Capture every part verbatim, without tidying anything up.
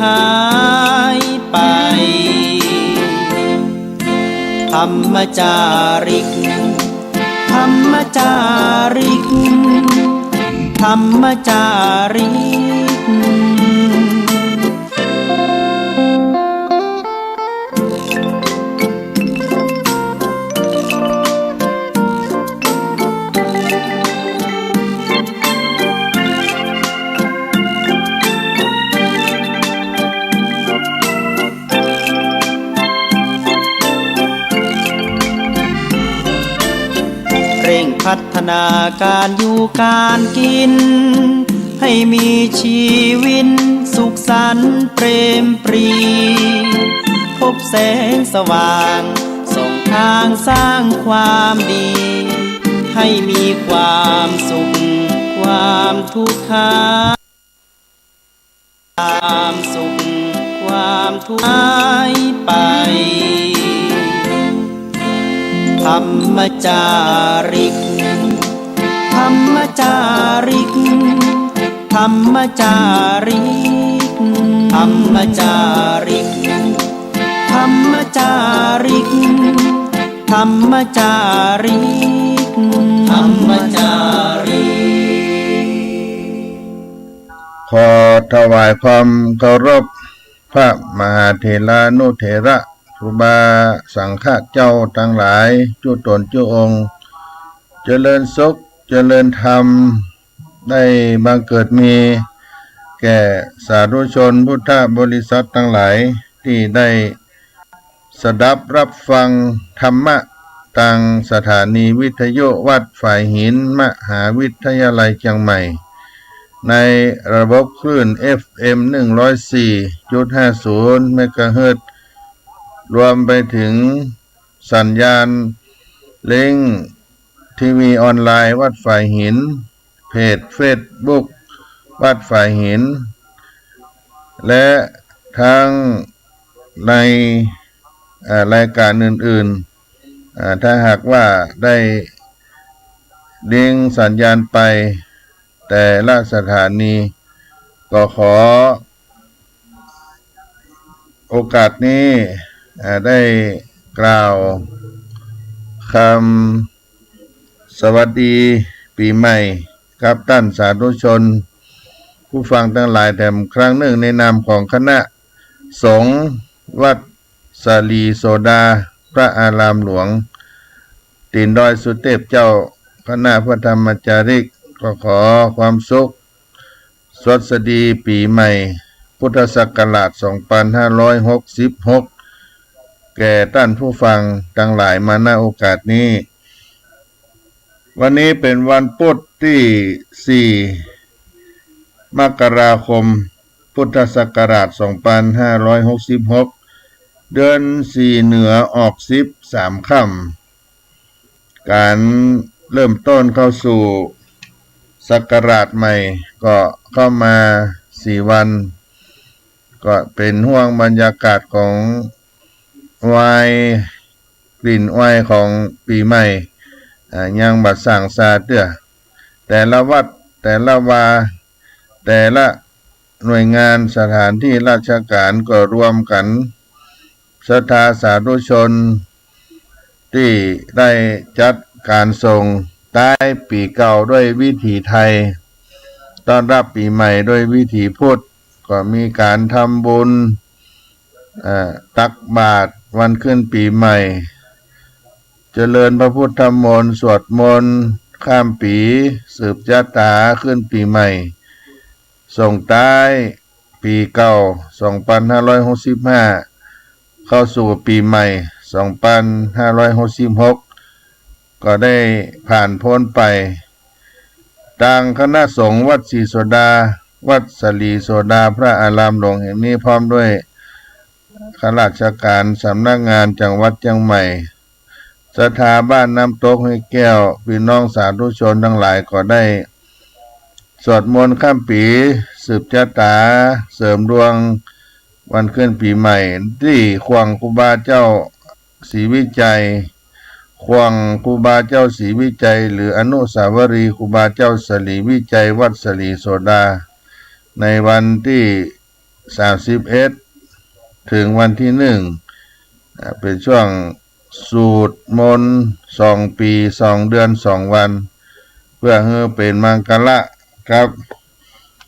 หายไป ธรรมจาริก ธรรมจาริก ธรรมจาริก เร่งพัฒนาการอยู่การกิ๋น ให้มีชีวินสุขสันต์เปรมปรี พบแสงสว่างส่องทางสร้างความดี ให้มีความสุขความทุกข์หาย ความสุขความทุกข์หายไป ธรรมจาริก ธรรมจาริก ธรรมจาริก ธรรมจาริก ธรรมจาริก ธรรมจาริก ธรรมจาริก ขอถวายความเคารพพระมหาเถรานุเถระ ครูบาสังฆะเจ้าตังหลาย จุ๊ต๋นจุ๊องค์ เจริญสุข เจริญธรรม ได้บังเกิดมีแก่สาธุชนพุทธบริษัทตังหลาย ตี้ได้ สดับฮับฟังธรรมะตางสถานีวิทยุวัดฝายหิน มหาวิทยาลัยเจียงใหม่ ในระบบคลื่น เอฟเอ็ม หนึ่งร้อยสี่จุดห้าศูนย์ เมกะเฮิรตซ์ รวมไปเถิงสัญญาณลิงก์ทีวีออนไลน์วัดฝายหิน เพจเฟซบุ๊กวัดฝายหิน และทั้งใน เอ่อ รายก๋านอื่นๆ เอ่อ ถ้าหากว่าได้ลิงก์สัญญาณไปแต่ละสถานี ก็ขอโอกาสนี้ เอ่อ ได้กล่าวกำ สวัสดีปี๋ใหม่กับต้านสาธุชนผู้ฟังตังหลายแถมครั้งนึ่ง ในนามของคณะสงฆ์วัดสะหลีโสดา พระอารามหลวง ตี๋นดอยสุเตพเจ้า คณะพระธรรมจาริก ก็ขอความสุข สวัสดีปี๋ใหม่ พุทธศักราช สองปันห้าร้อยหกสิบหก แก่ต้านผู้ฟังตังหลายมา ณ โอกาสนี้ วันนี้เป๋นวันปุ๊ดตี้ สี่ มกราคม พุทธศักราช สองปันห้าร้อยหกสิบหก เดือนสี่เหนือออกสิบสามค่ำ ก๋านเริ่มต้นเข้าสู่ศักราชใหม่ก็เข้ามาสี่วัน ก็เป๋นฮ่วงบรรยากาศของไวน์ กลิ่นไวน์ของปี๋ใหม่ อ่า ยังบ่ส่างซาเตื้อ แต่ละวัด แต่ละวา แต่ละหน่วยงานสถานตี้ราชก๋านก็รวมกั๋น ศรัทธาสาธุชน ตี้ได้จัดก๋านส่งต๊ายปี๋เก่าด้วยวิถีไทย ต้อนฮับปี๋ใหม่ด้วยวิถีพุทธ ก็มีก๋านทำบุญ เอ่อ ตักบาตรวันขึ้นปี๋ใหม่ เจริญพระพุทธมนต์ สวดมนต์ข้ามปี๋ สืบจะต๋าขึ้นปี๋ใหม่ ส่งต๊ายปี๋เก่า สองปันห้าร้อยหกสิบห้า เข้าสู่ปี๋ใหม่ สองปันห้าร้อยหกสิบหก ก็ได้ผ่านป๊นไป ตางคณะสงฆ์วัดศรีโสดา วัดสะหลีโสดา พระอารามหลวงแห่งนี้ พร้อมด้วยข้าราชก๋านสำนักงานจังหวัดเจียงใหม่ ศรัทธาบ้านน้ำตกห้วยแก้ว ปี้น้องสาธุชนตังหลายก็ได้สวดมนต์ข้ามปี๋ สืบจะต๋า เสริมดวงวันขึ้นปี๋ใหม่ ตี้ข่วงครูบาเจ้าศรีวิชัย ข่วงครูบาเจ้าศรีวิชัย หรืออนุสาวรีย์ครูบาเจ้าศรีวิชัย วัดสะหลีโสดา ในวันตี้ สามสิบเอ็ด เถิงวันตี้หนึ่ง อ่า เป๋นช่วงสูตรมนต์สองปี๋ สองเดือน สองวัน เปื้อหื้อเป๋นมังคละกับ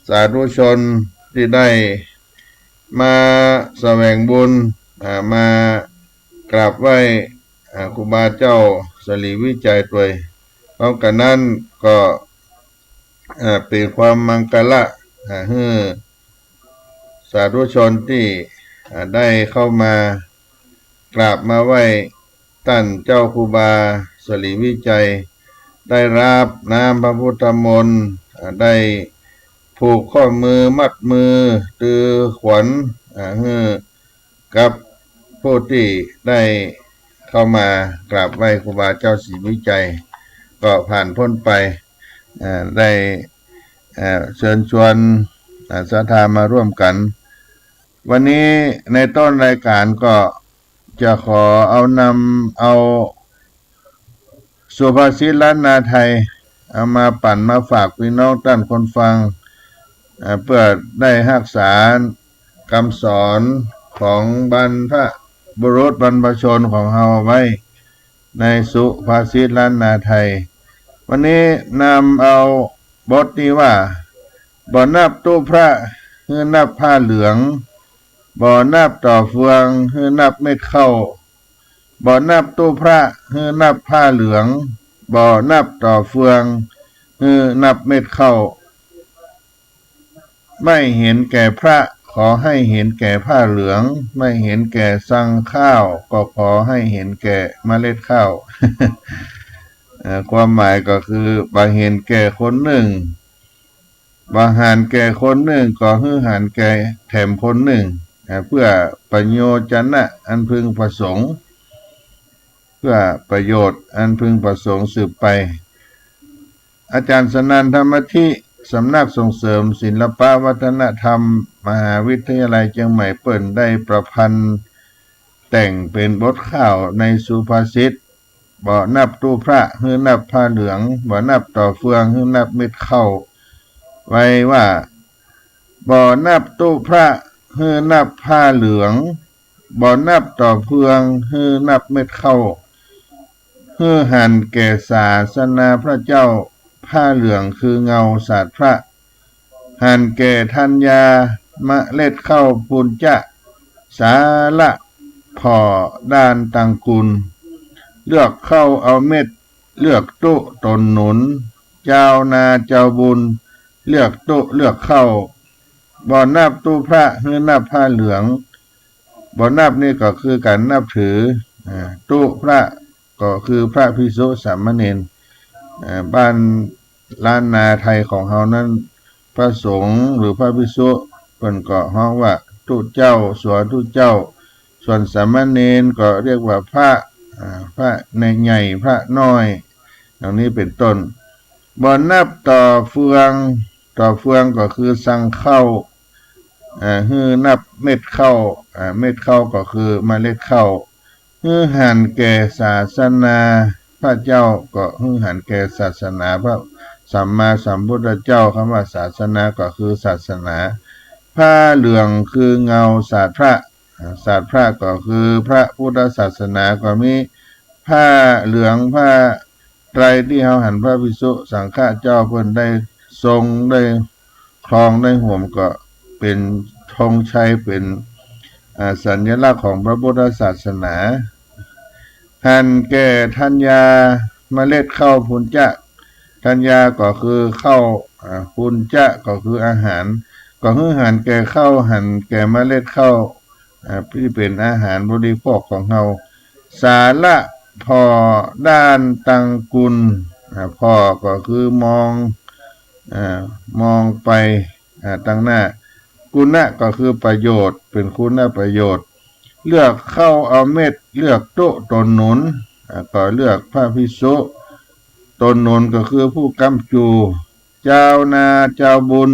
สาธุชนตี้ได้มาแสวงบุญ อ่า มากราบไหว้ อ่า ครูบาเจ้าสรีวิชัยตวย พร้อมกั๋นนั้นก็ อ่า เป๋นความมังคละ อ่า หื้อสาธุชนตี้ อ่า ได้เข้ามากราบมาไหว้ต้านเจ้าครูบาสรีวิชัย ได้ฮับน้ำพระพุทธมนต์ อ่า ได้ผูกข้อมือมัดมือ ตือขวัญ อ่า หื้อ กับผู้ตี้ได้เข้ามากราบไหว้ครูบาเจ้าสรีวิชัย ก็ผ่านป๊นไป เอ่อ ได้ เอ่อ เชิญชวน เอ่อ ศรัทธามาร่วมกั๋น วันนี้ในต้นรายก๋านก็จะขอเอานำเอา สุภาษิตล้านนาไทย เอามาปั่นมาฝากปี้น้องต้านคนฟัง เอ่อ เปื้อได้ฮักษากำสอนของบรรพบุรุษบรรพชนของเฮาเอาไว้ในสุภาษิตล้านนาไทย วันนี้นำเอาบทนี้ว่า บ่นับตุ๊พระหื้อนับผ้าเหลือง บ่นับต่อเฟืองหื้อนับเม็ดข้าว บ่นับตุ๊พระหื้อนับผ้าเหลือง บ่นับต่อเฟืองหื้อนับเม็ดข้าว ไม่เห็นแก่พระ ขอให้เห็นแก่ผ้าเหลือง ไม่เห็นแก่ซังข้าว ก็ขอให้เห็นแก่เมล็ดข้าว เอ่อ ความหมายก็คือ บ่หันแก่คนนึ่ง บ่หันแก่คนนึ่ง ก็หื้อหันแก่แถมคนนึ่ง อ่า เปื้อประโยชนะอันพึงประสงค์ เปื้อประโยชน์อันพึงประสงค์สืบไป อาจ๋ารย์สนั่น ธรรมธิ สำนักส่งเสริมศิลปะวัฒนธรรม มหาวิทยาลัยเจียงใหม่ เปิ้นได้ประพันธ์แต่งเป๋นบทข้าวในสุภาษิต บ่นับตุ๊พระหื้อนับผ้าเหลือง บ่นับต่อเฟืองหื้อนับเม็ดข้าว ไว้ว่า บ่นับตุ๊พระหื้อนับผ้าเหลือง บ่นับต่อเฟืองหื้อนับเม็ดข้าว หื้อหันแก่ศาสนาพระเจ้า ผ้าเหลืองคือเงาสาดพระ หันแก่ธัญญาเมล็ดข้าวปุญจะ สาละผ่อด้านตังกุล เลือกข้าวเอาเม็ด เลือกตุ๊ตนหนุน จาวนาจาวบุญ เลือกตุ๊เลือกข้าว บ่นับตุ๊พระหื้อนับผ้าเหลือง บ่นับนี่ก็คือก๋านนับถือ อ่า ตุ๊พระ ก็คือพระภิกษุสามเณร เอ่อ บ้านล้านนาไทยของเฮานั้น พระสงฆ์หรือพระภิกษุ เปิ้นก็ฮ้องว่าตุ๊เจ้า สัวตุ๊เจ้า ส่วนสามเณรก็เรียกว่าพระ อ่า พระใหญ่ พระน้อย ดังนี้เป๋นต้น บ่นับต่อเฟือง ต่อเฟืองก็คือซังข้าว อ่า หื้อนับเม็ดข้าว อ่า เม็ดข้าวก็คือเมล็ดข้าว หื้อหันแก่ศาสนาพระเจ้า ก็หื้อหันแก่ศาสนาพระสัมมาสัมพุทธเจ้า กำว่าศาสนาก็คือศาสนา ผ้าเหลืองคือเงาสาดพระ อ่า สาดพระก็คือพระพุทธศาสนาก็มี ผ้าเหลืองผ้าไตรตี้เฮาหันพระภิกษุสังฆะเจ้าเปิ้นได้ทรงได้ครองได้ห่มก็เป๋นธงชัย เป๋น อ่า สัญลักษณ์ของพระพุทธศาสนา หันแก่ธัญญาเมล็ดข้าวปุญจะ ธัญญาก็คือข้าว อ่า ปุญจะก็คืออาหาร ก็หื้อหันแก่ข้าว หันแก่เมล็ดข้าว อ่า ตี้เป๋นอาหารบริโภคของเฮา สาละผ่อด้านตังกุล อ่า ผ่อก็คือมอง อ่า มองไป อ่า ตังหน้า กุณะก็คือประโยชน์ เป๋นคุณประโยชน์ เลือกข้าวเอาเม็ด เลือกตุ๊ตนหนุน อ่า ก็เลือกพระภิกษุ ตนหนุนก็คือผู้ก๊ำจู จาวนาจาวบุญ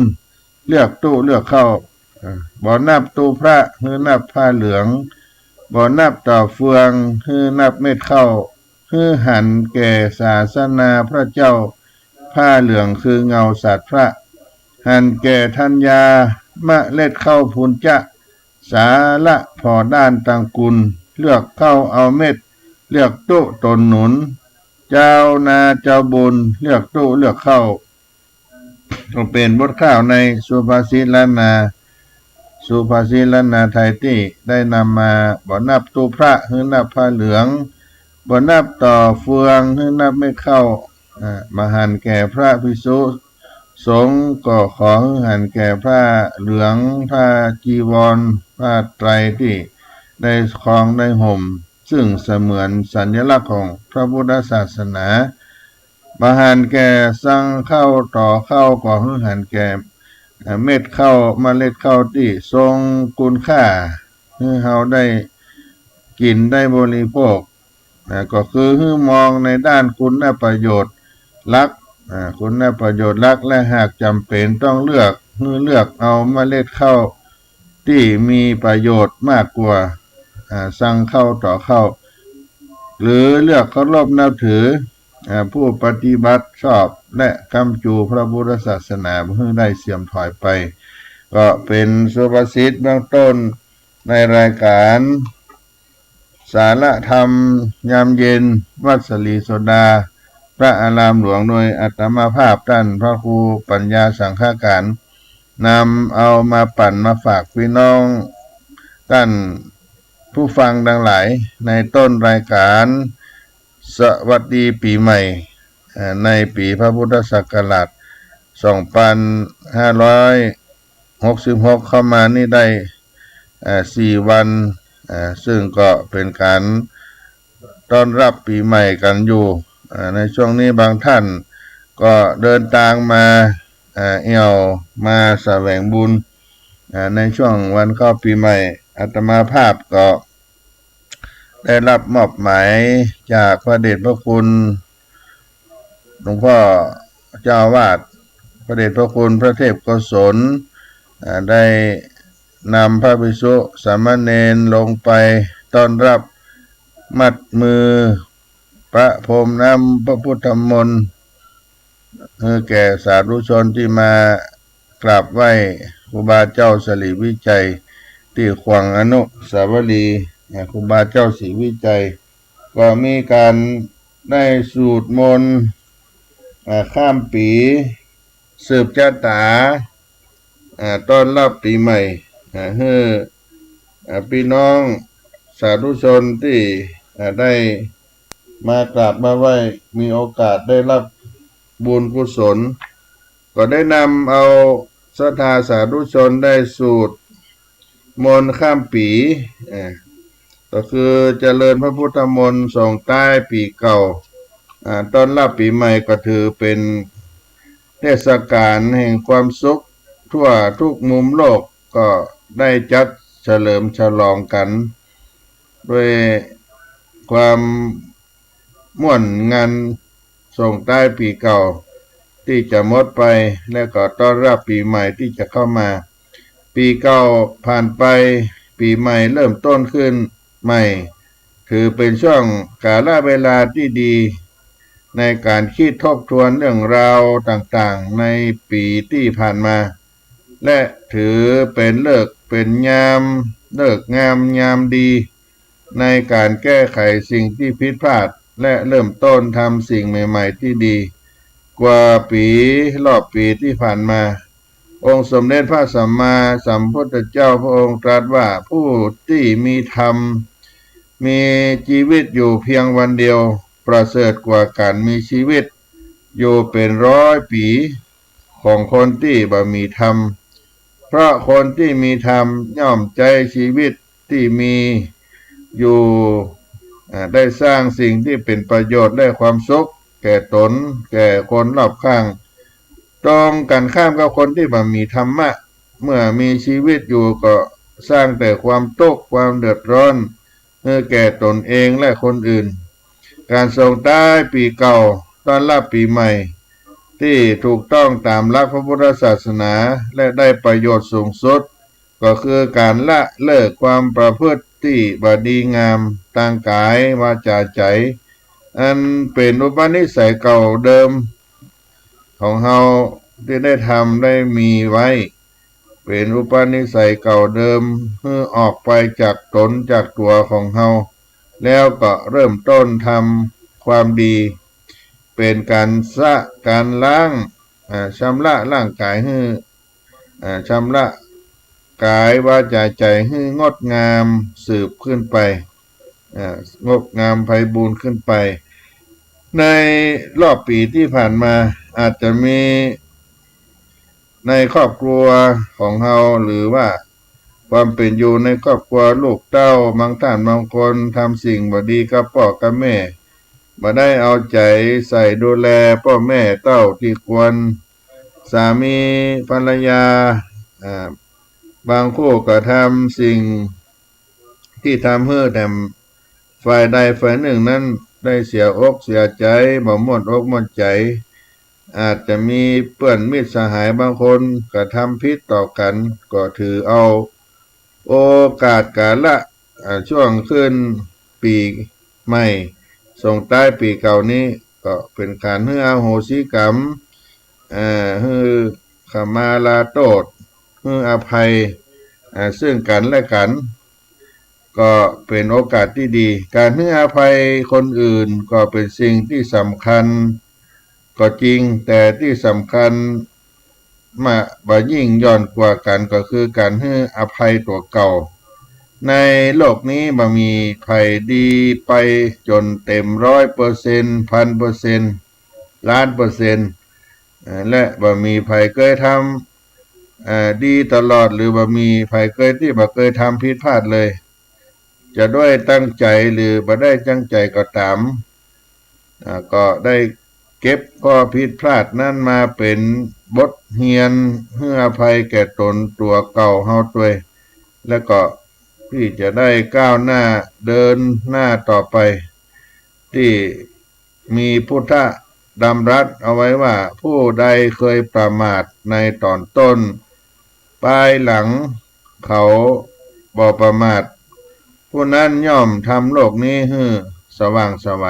เลือกตุ๊เลือกข้าว เอ่อ บ่นับตุ๊พระ หื้อนับผ้าเหลือง บ่นับต่อเฟือง หื้อนับเม็ดข้าว หื้อหันแก่ศาสนาพระเจ้า ผ้าเหลืองคือเงาสาดพระ หันแก่ธัญญา เมล็ดข้าวพูนจะ สาละผ่อด้านตังกุล เลือกข้าวเอาเม็ด เลือกตุ๊ตนหนุน จาวนาจาวบุญ เลือกตุ๊เลือกข้าว ก็เป๋นบทกล่าวในสุภาษิตล้านนา สุภาษิตล้านนาไทยตี้ได้นำมา บ่นับตุ๊พระหื้อนับผ้าเหลือง บ่นับต่อเฟืองหื้อนับเม็ดข้าว อ่า บ่หันแก่พระภิกษุสงฆ์ ก็ขอหื้อหันแก่ผ้าเหลือง ผ้าจีวร ผ้าไตรตี้ได้ครองได้ห่ม ซึ่งเสมือนสัญลักษณ์ของพระพุทธศาสนา บ่หันแก่ซังข้าวต่อข้าว ก็หื้อหันแก่ เอ่อ เม็ดข้าว เมล็ดข้าวตี้ทรงคุณค่า หื้อเฮาได้กิ๋นได้บริโภค อ่า ก็คือหื้อมองในด้านคุณประโยชน์หลัก อ่า คุณประโยชน์หลัก และหากจ๋ำเป๋นต้องเลือก หื้อเลือกเอาเมล็ดข้าวตี้มีประโยชน์มากกว่า อ่า ซังข้าวต่อข้าว หรือเลือกเคารพนับถือ อ่า ผู้ปฏิบัติชอบ และค้ำจูพระพุทธศาสนาบ่หื้อได้เสื่อมถอยไป ก็เป๋นสุภาษิตเบื้องต้นในรายการ สาระธรรมยามเย็น วัดสะหลีโสดา พระอารามหลวง โดยอาตมาภาพต้านพระครูปัญญาสังฆการ นำเอามาปั๋นมาฝากปี้น้องต้านผู้ฟังตังหลาย ในต้นรายการสวัสดีปี๋ใหม่ เอ่อ ในปี๋พระพุทธศักราชสองปันห้าร้อยหกสิบหก เข้ามานี่ได้ เอ่อ สี่วัน เอ่อ ซึ่งก็เป๋นก๋านต้อนรับปี๋ใหม่กั๋นอยู่ เอ่อ ในช่วงนี้บางต้านก็เดินตางมา เอ่อ แอ่วมาแสวงบุญ เอ่อ ในช่วงวันเข้าปี๋ใหม่ อาตมาภาพก็ได้รับมอบหมายจากพระเดชพระคุณ หลวงพ่อเจ้าอาวาส พระเดชพระคุณพระเทพโกศล อ่า ได้นำพระภิกษุสามเณรลงไปต้อนรับ มัดมือ ประพรมน้ำพระพุทธมนต์ หื้อแก่สาธุชนตี้มากราบไหว้ครูบาเจ้าศรีวิชัย ตี้ขวางอนุสาวรีย์ อ่า ครูบาเจ้าศรีวิชัย ก็มีก๋านได้สูตรมนต์ อ่า ข้ามปี๋ สืบจะต๋า อ่า ต้อนรับปี๋ใหม่ อ่า หื้อ อ่า ปี้น้องสาธุชนตี้ อ่า ได้มากราบมาไหว้ มีโอกาสได้รับบุญกุศล ก็ได้นำเอาศรัทธาสาธุชนได้สูตรมนต์ข้ามปี๋ อ่า ก็คือเจริญพระพุทธมนต์ส่งท้ายปี๋เก่า อ่า ต้อนรับปี๋ใหม่ ก็ถือเป๋นเทศกาลแห่งความสุข ทั่วทุกมุมโลกก็ได้จัดเฉลิมฉลองกั๋น ด้วยความม่วนงานส่งท้ายปี๋เก่าตี้จะหมดไป และก็ต้อนรับปี๋ใหม่ตี้จะเข้ามา ปี๋เก่าผ่านไป ปี๋ใหม่เริ่มต้นขึ้นใหม่ ถือเป๋นช่วงกาลเวลาตี้ดี ในก๋านคิดทบทวนเรื่องราวต่างๆ ในปี๋ตี้ผ่านมา และถือเป๋นฤกษ์เป๋นยาม ฤกษ์งามยามดี ในก๋านแก้ไขสิ่งตี้ผิดพลาด และเริ่มต้นทำสิ่งใหม่ๆ ตี้ดีกว่าปี๋ รอบปี๋ตี้ผ่านมา องค์สมเด็จพระสัมมาสัมพุทธเจ้าพระองค์ตรัสว่า ผู้ตี้มีธรรม มีจีวิตอยู่เพียงวันเดียว ประเสริฐกว่าก๋านมีจีวิตอยู่เป๋นร้อยปี๋ของคนตี้บ่มีธรรม เพราะคนตี้มีธรรมย่อมใจ๊จีวิตตี้มีอยู่ อ่า ได้สร้างสิ่งตี้เป๋นประโยชน์และความสุขแก่ต๋น แก่คนรอบข้าง ตรงกั๋นข้ามกับคนตี้บ่มีธรรมะ เมื่อมีจีวิตอยู่ก็สร้างแต่ความตุ๊กข์ความเดือดร้อน หื้อแก่ต๋นเองและคนอื่น ก๋านส่งท้ายปี๋เก่า ต้อนรับปี๋ใหม่ ตี้ถูกต้องต๋ามหลักพระพุทธศาสนา และได้ประโยชน์สูงสุด ก็คือก๋านละเลิกความประพฤติตี้บ่ดีงาม ตางก๋าย วาจ๋า ใจ๋ อันเป๋นอุปนิสัยเก่าเดิมของเฮาตี้ได้ทำได้มีไว้ เป๋นอุปนิสัยเก่าเดิม หื้อออกไปจากต๋นจากตั๋วของเฮา แล้วก็เริ่มต้นทำความดี เป๋นก๋านชะ ก๋านล้าง อ่า ชำระร่างก๋ายหื้อ อ่า ชำระก๋ายวาจ๋าใจ๋หื้องดงามสืบขึ้นไป อ่า งดงามไพบูลย์ขึ้นไป ในรอบปี๋ตี้ผ่านมา อาจจะมีในครอบครัวของเฮา หรือว่าความเป๋นอยู่ในครอบครัวลูกเต้า บางต้านบางคนทำสิ่งบ่ดีกับป้อกับแม่ บ่ได้เอาใจ๋ใส่ดูแลป้อแม่เต้าตี้ควร สามีภรรยา อ่า บางคู่ก็ทำสิ่งตี้ทำหื้อแถมฝ่ายใดฝ่ายนึ่งนั้นได้เสียอกเสียใจ๋ บ่ม่วนอกม่วนใจ๋ อาจจะมีเปื้อนมิตรสหายบางคนกระทำผิดต่อกั๋น ก็ถือเอาโอกาสกาละ อ่า ช่วงขึ้นปี๋ใหม่ ส่งต้ายปี๋เก่านี้ ก็เป๋นก๋านหื้ออโหสิกรรม เอ่อ หื้อขมาลาโต้ษ หื้ออภัย อ่า ซึ่งกั๋นและกั๋น ก็เป๋นโอกาสตี้ดี ก๋านหื้ออภัยคนอื่นก็เป๋นสิ่งตี้สำคัญก็จริง แต่ตี้สำคัญ มาบ่ายิ่งย่อนกว่ากั๋นก็คือก๋านหื้ออภัยตั๋วเก่า ในโลกนี้บ่มีใผดีไปจ๋นเต๋มร้อยเปอร์เซ็นต์ พันเปอร์เซ็นต์ ล้านเปอร์เซ็นต์ เอ่อ และบ่มีใผเกยทำ เอ่อ ดีตลอด หรือบ่มีใผเกยตี้บ่เกยทำผิดพลาดเลย จะด้วยตั้งใจ๋หรือบ่ได้ตั้งใจ๋ก็ต๋าม อ่า ก็ได้เก็บข้อผิดพลาดนั้นมาเป๋นบทเฮียน หื้ออภัยแก่ต๋นตั๋วเก่าเฮาตวย และก็ตี้จะได้ก้าวหน้าเดินหน้าต่อไป ตี้มีพุทธะดำรัสเอาไว้ว่า ผู้ใดเคยประมาทในต๋อนต้น ปายหลังเขาบ่ประมาท ผู้นั้นย่อมทำโลกนี้หื้อสว่างไสว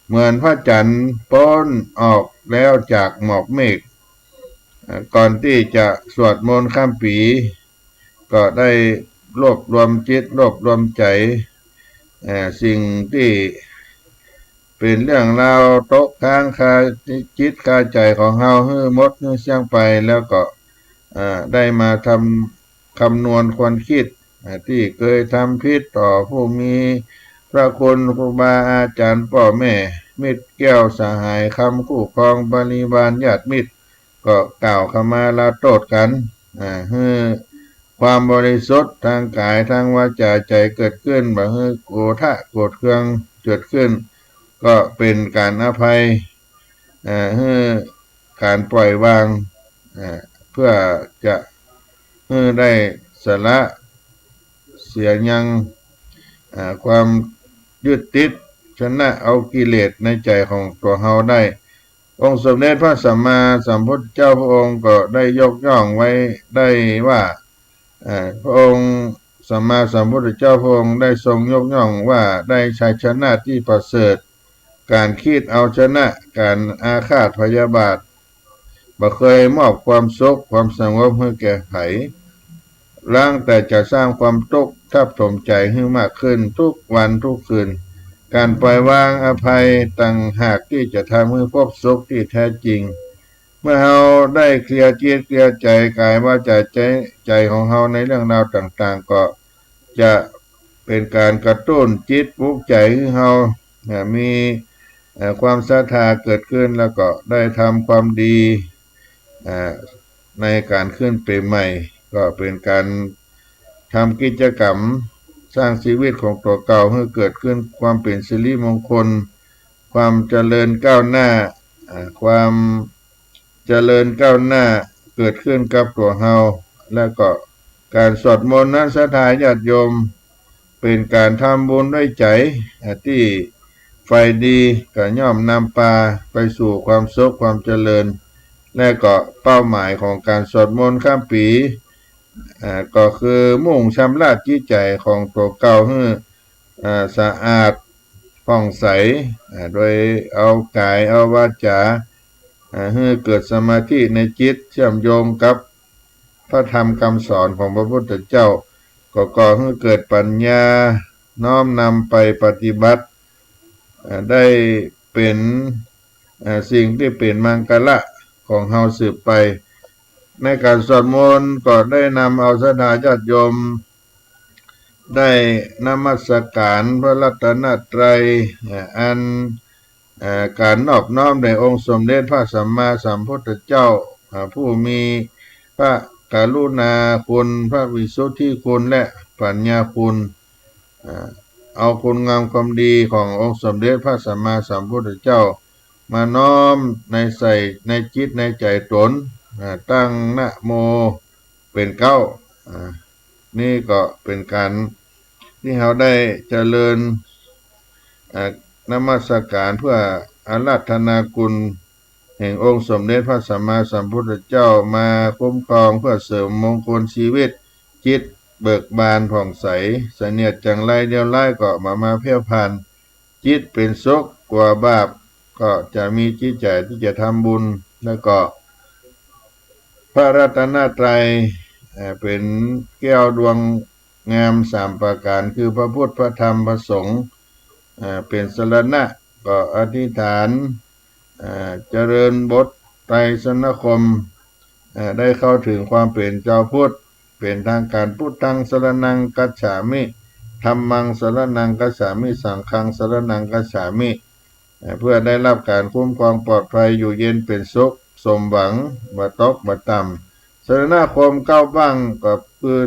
เหมือนพระจั๋นทร์ป๊นออกแล้วจากหมอกเมฆ อ่า ก่อนตี้จะสวดมนต์ข้ามปี๋ ก็ได้รวบรวมจิตรวบรวมใจ๋ เอ่อ สิ่งตี้เป๋นเรื่องราวตกค้างคาจิตคาใจ๋ของเฮาหื้อหมดหื้อเสี้ยงไป แล้วก็ เอ่อ ได้มาทำคำนวณควรคิด เอ่อ ตี้เกยทำผิดต่อผู้มีพระคุณ ครูบาอาจ๋ารย์ ป้อแม่ มิตรแก้วสหายคำ คู่ครองบริวารญาติมิตร ก็กล่าวขมาลาโต้ษกั๋น อ่า หื้อความบริสุทธิ์ตางก๋ายตางวาจ๋าใจ๋เกิดขึ้น บ่หื้อโกธะโกรธเคืองเกิดขึ้น ก็เป๋นก๋านอภัย อ่า หื้อก๋านปล่อยวาง อ่า เปื้อจะหื้อได้สละเสียยัง อ่า ความยึดติด ชนะเอากิเลสในใจ๋ของตั๋วเฮาได้ องค์สมเด็จพระสัมมาสัมพุทธเจ้าพระองค์ก็ได้ยกย่องไว้ได้ว่า เอ่อ พระองค์สัมมาสัมพุทธเจ้าพระองค์ได้ทรงยกย่องว่าได้ชัยชนะตี้ประเสริฐ ก๋านคิดเอาชนะก๋านอาฆาตพยาบาท บ่เกยมอบความสุขความสงบหื้อแก่ใผ ล้างแต่จะสร้างความตุ๊กข์ทับถมใจ๋หื้อมากขึ้นทุกวันทุกคืน ก๋านปล่อยวางอภัยต่างหากตี้จะทำหื้อพบสุขตี้แท้จริง เมื่อเฮาได้เคลียร์จิตเคลียร์ใจ๋ ก๋ายวาจ๋าใจ๋ ใจ๋ของเฮาในเรื่องราวต่างๆ ก็จะเป๋นก๋านกระตุ้นจิตปลุกใจ๋หื้อเฮา อ่า มี เอ่อ ความศรัทธาเกิดขึ้น แล้วก็ได้ทำความดี อ่า ในก๋านขึ้นปี๋ใหม่ ก็เป๋นก๋านทำกิจกรรมสร้างชีวิตของตั๋วเก่าหื้อเกิดขึ้นความเป๋นสิริมงคล ความเจริญก้าวหน้า อ่า ความเจริญก้าวหน้าเกิดขึ้นกับตั๋วเฮา แล้วก็ก๋านสวดมนต์นั้นศรัทธาญาติโยม เป๋นก๋านทำบุญด้วยใจ๋ อ่า ตี้ใฝ่ดี ก็ย่อมนำปาไปสู่ความสุขความเจริญ และก็เป้าหมายของก๋านสวดมนต์ข้ามปี๋ อ่า ก็คือมุ่งชำระจิตใจ๋ของตั๋วเก่าหื้อ อ่า สะอาดผ่องใส อ่า โดยเอาก๋ายเอาวาจ๋า อ่า หื้อเกิดสมาธิในจิตเชื่อมโยงกับ พระธรรมคำสอนของพระพุทธเจ้า ก็ก่อหื้อเกิดปัญญา น้อมนำไปปฏิบัติ เอ่อ ได้เป๋น เอ่อ สิ่งตี้เป๋นมังคละของเฮาสืบไป ในก๋านสวดมนต์ก็ได้นำเอาศรัทธาญาติโยม ได้นมัสการพระรัตนตรัย เอ่อ อัน เอ่อ ก๋านนอบน้อมในองค์สมเด็จพระสัมมาสัมพุทธเจ้า เอ่อ ผู้มีพระกรุณาคุณ พระวิสุทธิคุณ และปัญญาคุณ เอ่อ เอาคุณงามความดีขององค์สมเด็จพระสัมมาสัมพุทธเจ้า มาน้อมในใส่ในจิตในใจ๋ตน เอ่อ ตั้งนะโมเป๋นเก๊า เอ่อ นี่ก็เป๋นก๋านตี้เฮาได้เจริญ เอ่อ นมัสการเพื่ออาราธนาคุณแห่งองค์สมเด็จพระสัมมาสัมพุทธเจ้า มาคุ้มครองเพื่อเสริมมงคลชีวิต จิตเบิกบานผ่องใส เสนียดจังไรเลวร้ายก็บ่มาเพ่นพ่าน จิตเป๋นสุข กั๋วบาปก็จะมีจิตใจ๋ตี้จะทำบุญ แล้วก็พระรัตนตรัย เอ่อ เป๋นแก้วดวงงามสามประก๋าน คือพระพุทธ พระธรรม พระสงฆ์ เอ่อ เป๋นสรณะ ก็อธิษฐาน เอ่อ เจริญบทไตรสรณคม เอ่อ ได้เข้าถึงความเป๋นจาวพุทธ เป๋นทางก๋าน พุทธังสรณังคัจฉามิ ธัมมังสรณังคัจฉามิ สังฆังสรณังคัจฉามิ เอ่อ เพื่อได้รับก๋านคุ้มครองปลอดภัย อยู่เย็นเป๋นสุข สมหวัง บ่ตกบ่ต่ำ สรณคมเก๊าบั้งก็คือ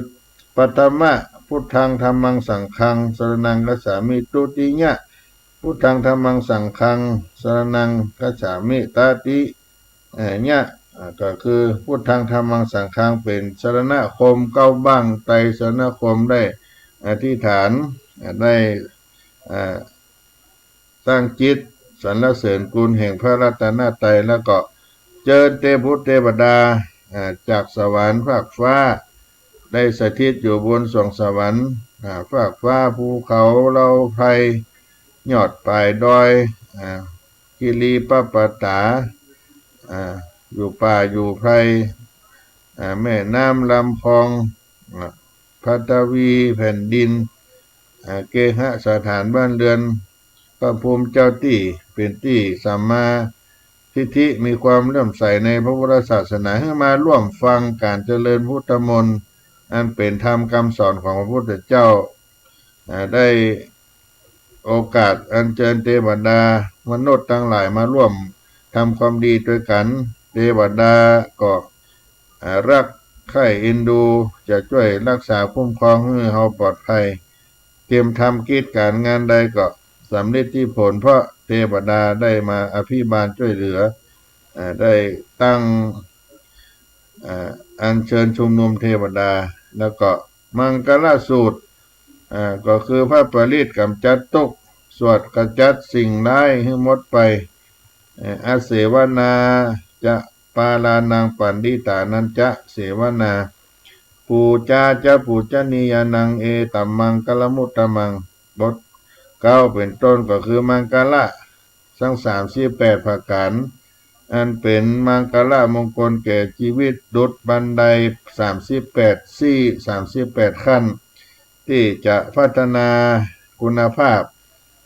ปัทมะ พุทธังธัมมังสังฆัง สรณังคัจฉามิ ทุติยะ พุทธังธัมมังสังฆัง สรณังคัจฉามิ ตติ เอ่อ ยะ อ่า ก็คือพุทธังธัมมังสังฆัง เป๋นสรณคมเก๊าบั้ง ไตรสรณคม ได้อธิษฐาน อ่า ได้ อ่า ตั้งจิตสรรเสริญคุณแห่งพระรัตนตรัย แล้วก็เจิญเตวบุตรเตวดา อ่า จากสวรรค์ฟากฟ้า ได้สถิตอยู่บนสวงสวรรค์ อ่า ฟากฟ้า ภูเขาเหล่าไพร ยอดปายดอย อ่า คิริปปตา อ่า อยู่ป่าอยู่ไพร อ่า แม่น้ำลำคลอง อ่า ปฐวีแผ่นดิน อ่า เกหสถานบ้านเรือน พระภูมิเจ้าตี้เป๋นตี้สัมมาทิฏฐิ มีความเลื่อมใสในพระพุทธศาสนา หื้อมาร่วมฟังก๋านเจริญพุทธมนต์ อันเป๋นธรรมคำสอนของพระพุทธเจ้า อ่า ได้โอกาสอัญเจิญเตวดามนุษย์ตังหลายมาร่วมทำความดีตวยกั๋น เตวดาก็ อ่า ฮักใค่เอ็นดู จะจ้วยฮักษาคุ้มครองหื้อเฮาปลอดภัย เตรียมทำกิจก๋ารงานใดก็สำเร็จตี้ผล เพราะเตวดาได้มาอภิบาลจ้วยเหลือ อ่า ได้ตั้ง อ่า อัญเชิญชุมนุมเทวดา แล้วก็มังคลสูตร อ่า ก็คือพระปริตรก๋ำจัดตุ๊กข์ สวดขจัดสิ่งร้ายหื้อหมดไป เอ่อ อเสวนาจะ ปาลานังปัณฑิตานัญจะ เสวนา ปูจาจะปูจนียานัง เอตัมมังคลมุตตมัง บทเก๊าเป๋นต้น ก็คือมังคละตังสามสิบแปดประก๋าน อันเป๋นมังคละมงคลแก่จีวิต ดุจบันไดสามสิบแปดซี่ สามสิบแปดขั้น ตี้จะพัฒนาคุณภาพ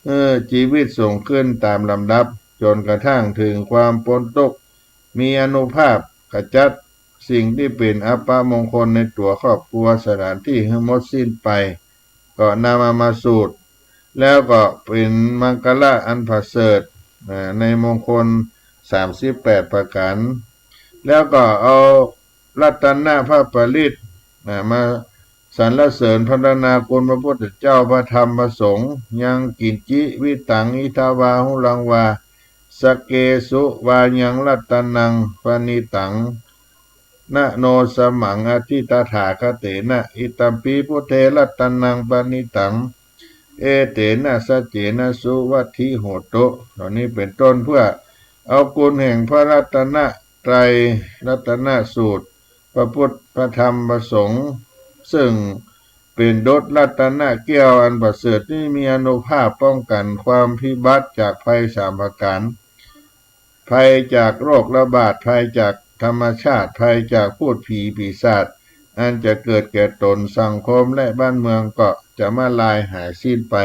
หื้อจีวิตสูงขึ้นต๋ามลำดับ จ๋นกระทั่งเถิงความป๊นตุ๊กข์ มีอานุภาพขจัดสิ่งตี้เป๋นอัปมงคลในตั๋วครอบครัวสถานตี้หื้อหมดสิ้นไป ก็นำเอามาสูตร แล้วก็เป๋นมังคละอันประเสริฐ อ่า ในมงคลสามสิบแปดประก๋าน แล้วก็เอารัตนพระปริตร อ่า มาสรรเสริญพรรณนาคุณพระพุทธเจ้า พระธรรม พระสงฆ์ ยังกิญจิวิตังอิทธวาหุรังวา สเกสุวายังรัตนังปณิตัง นะโนสมังอธิตถาคเตนะ อิตัมปิพุทเทรัตนังปณิตัง เอเตนะสัจเจนะสุวัตถิโหตุ เหล่านี้เป๋นต้น เพื่อเอาคุณแห่งพระรัตนตรัย รัตนสูตร พระพุทธ พระธรรม พระสงฆ์ ซึ่งเป๋นดุจรัตนแก้วอันประเสริฐนี้ มีอานุภาพป้องกั๋นความพิบัติจากภัยสามประก๋าน ภัยจากโรคระบาด ภัยจากธรรมชาติ ภัยจากพูดผีปีศาจ อันจะเกิดแก่ต๋นสังคมและบ้านเมืองก็จะมาลายหายสิ้นไป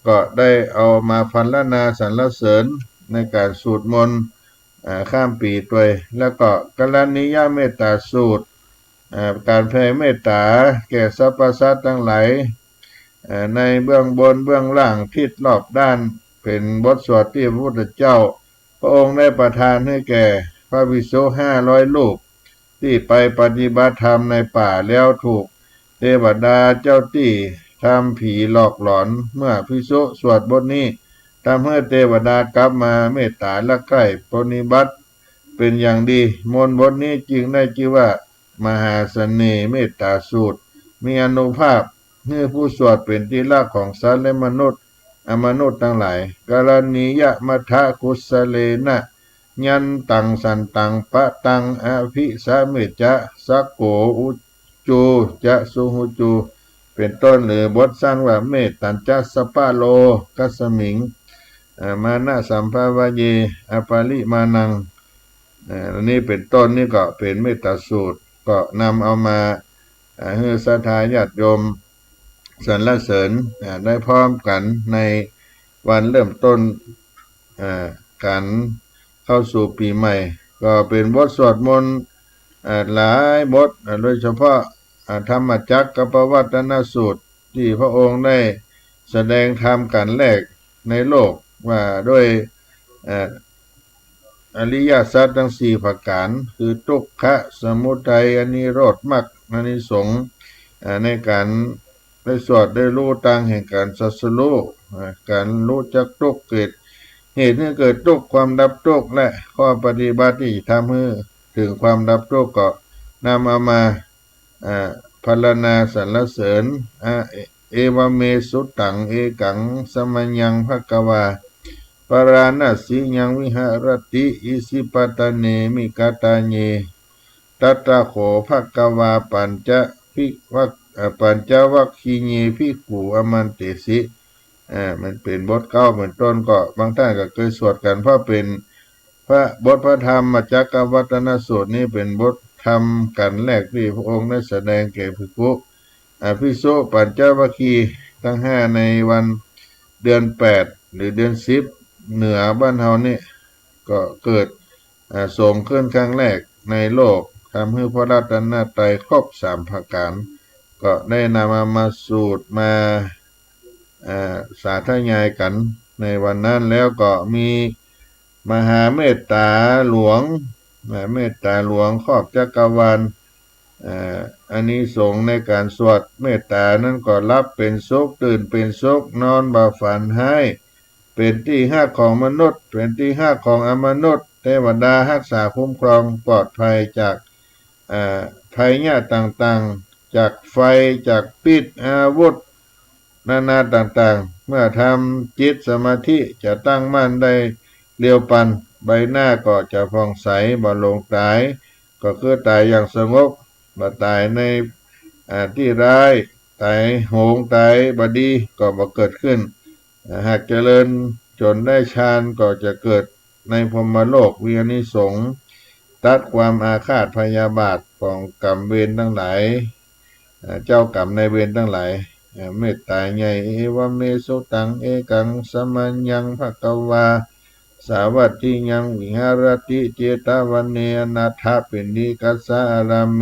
ก็ได้เอามาพรรณนาสรรเสริญในก๋านสูตรมนต์ อ่า ข้ามปี๋ตวย แล้วก็กรณียเมตตาสูตร อ่า ก๋านแผ่เมตตาแก่สรรพสัตว์ตังหลาย อ่า ในเบื้องบนเบื้องล่างทิศรอบด้าน เป๋นบทสวดตี้พระพุทธเจ้า พระองค์ได้ประทานหื้อแก่พระภิกษุห้าร้อยรูป ตี้ไปปฏิบัติธรรมในป่าแล้วถูกเตวดาเจ้าตี้ทำผีหลอกหลอน เมื่อภิกษุสวดบทนี้ ทำหื้อเตวดากลับมาเมตตารักใคร่ปรนนิบัติเป๋นอย่างดี มนต์บทนี้จึงได้จื้อว่า มหาเสน่ห์เมตตาสูตร มีอานุภาพ หื้อผู้สวดเป๋นตี้รักของสัตว์และมนุษย์ อมนุษย์ตังหลาย กรณียมัทธกุสสะเลนะ ยันตังสันตังปะตังอภิสะเมจจะ สักโกอุจจูจะสุหุจู เป๋นต้น หรือบทสั้นว่า เมตตัญจะสัพพะโลกัสสมิง อ่า มานะสัมภะวะเย อปะริมาณัง อ่า อันนี้เป๋นต้น นี่ก็เป๋นเมตตาสูตร ก็นำเอามา อ่า หื้อศรัทธาญาติโยมสรรเสริญ อ่า ได้พร้อมกั๋นในวันเริ่มต้น อ่า ก๋านเข้าสู่ปี๋ใหม่ ก็เป๋นบทสวดมนต์ อ่า หลายบท อ่า โดยเฉพาะ อ่า ธรรมจักรกัปปวัตตนสูตร ตี้พระองค์ได้แสดงธรรมก๋านแรกในโลก ว่าด้วย อ่า อริยสัจตังสี่ประก๋าน คือ ทุกขะ สมุทัย นิโรธ มรรค อานิสงส์ อ่า ในก๋านได้สวดได้ฮู้ตางแห่งก๋านตรัสฮู้ อ่า ก๋านฮู้จักทุกข์ เกิดเหตุหื้อเกิดทุกข์ ความดับทุกข์ และข้อปฏิบัติตี้ทำหื้อเถิงความดับทุกข์ ก็นำเอามา อ่า พรรณนาสรรเสริญ อ่า เอ เอวะเม สุตัง เอกัง สะมะยัง ภะคะวา ปาราณสียัง วิหะรติ อิสิปตะเน มิกะตะเย ตัตถะโข ภะคะวา ปัญจะภิวัค อ่า ปัญจวัคคีเย ภิกขุ อามันเตสิ อ่า มันเป๋นบทเก๊าเป๋นต้น ก็บางต้านก็เกยสวดกั๋น เพราะเป๋น พระบทพระธรรมจักรวัตตนสูตรนี้เป๋นบทธรรมก๋านแรกตี้พระองค์ได้แสดงแก่ภิกขุ อ่า ภิกษุปัญจวัคคีย์ตังห้าในวันเดือนแปดหรือเดือนสิบ เหนือบ้านเฮานี่ ก็เกิด อ่า สงฆ์ขึ้นครั้งแรกในโลก ทำหื้อพระรัตนตรัยครบสามประก๋าน ก็ได้นำเอามาสูตรมา อ่า สาธยายกั๋นในวันนั้น แล้วก็มีมหาเมตตาหลวง อ่า เมตตาหลวงครอบจักรวาล อ่า อานิสงส์ในก๋านสวดเมตตานั้นก็หลับเป๋นสุข ตื่นเป๋นสุข นอนบ่ฝันฮ้าย เป๋นตี้ฮักของมนุษย์ เป๋นตี้ฮักของอมนุษย์ เตวดาฮักษาคุ้มครองปลอดภัยจาก อ่า ภัยยะต่างๆ จากไฟ จากพิษ อาวุธ นานาต่างๆ เมื่อทำจิตสมาธิจะตั้งมั่นได้เร็วปัน ใบหน้าก็จะผ่องใส บ่หลงต๋าย ก็คือต๋ายอย่างสงบ บ่ต๋ายใน อ่า ตี้ร้าย ต๋ายโหง ต๋ายบ่ดี ก็บ่เกิดขึ้น อ่า หากเจริญจ๋นได้ฌานก็จะเกิดในพรหมโลก มีอานิสงส์ ตัดความอาฆาตพยาบาทของก๋รรมเวรตังหลาย อ่า เจ้าก๋รรมนายเวรตังหลาย อ่า เมตตาใหญ่ เอวะเม สุตัง เอกัง สะมะยัง ภะคะวา สาวัตถิยัง วิหะรติ เจตะวะเน อนาถปิณฑิกัสสะ อารามเม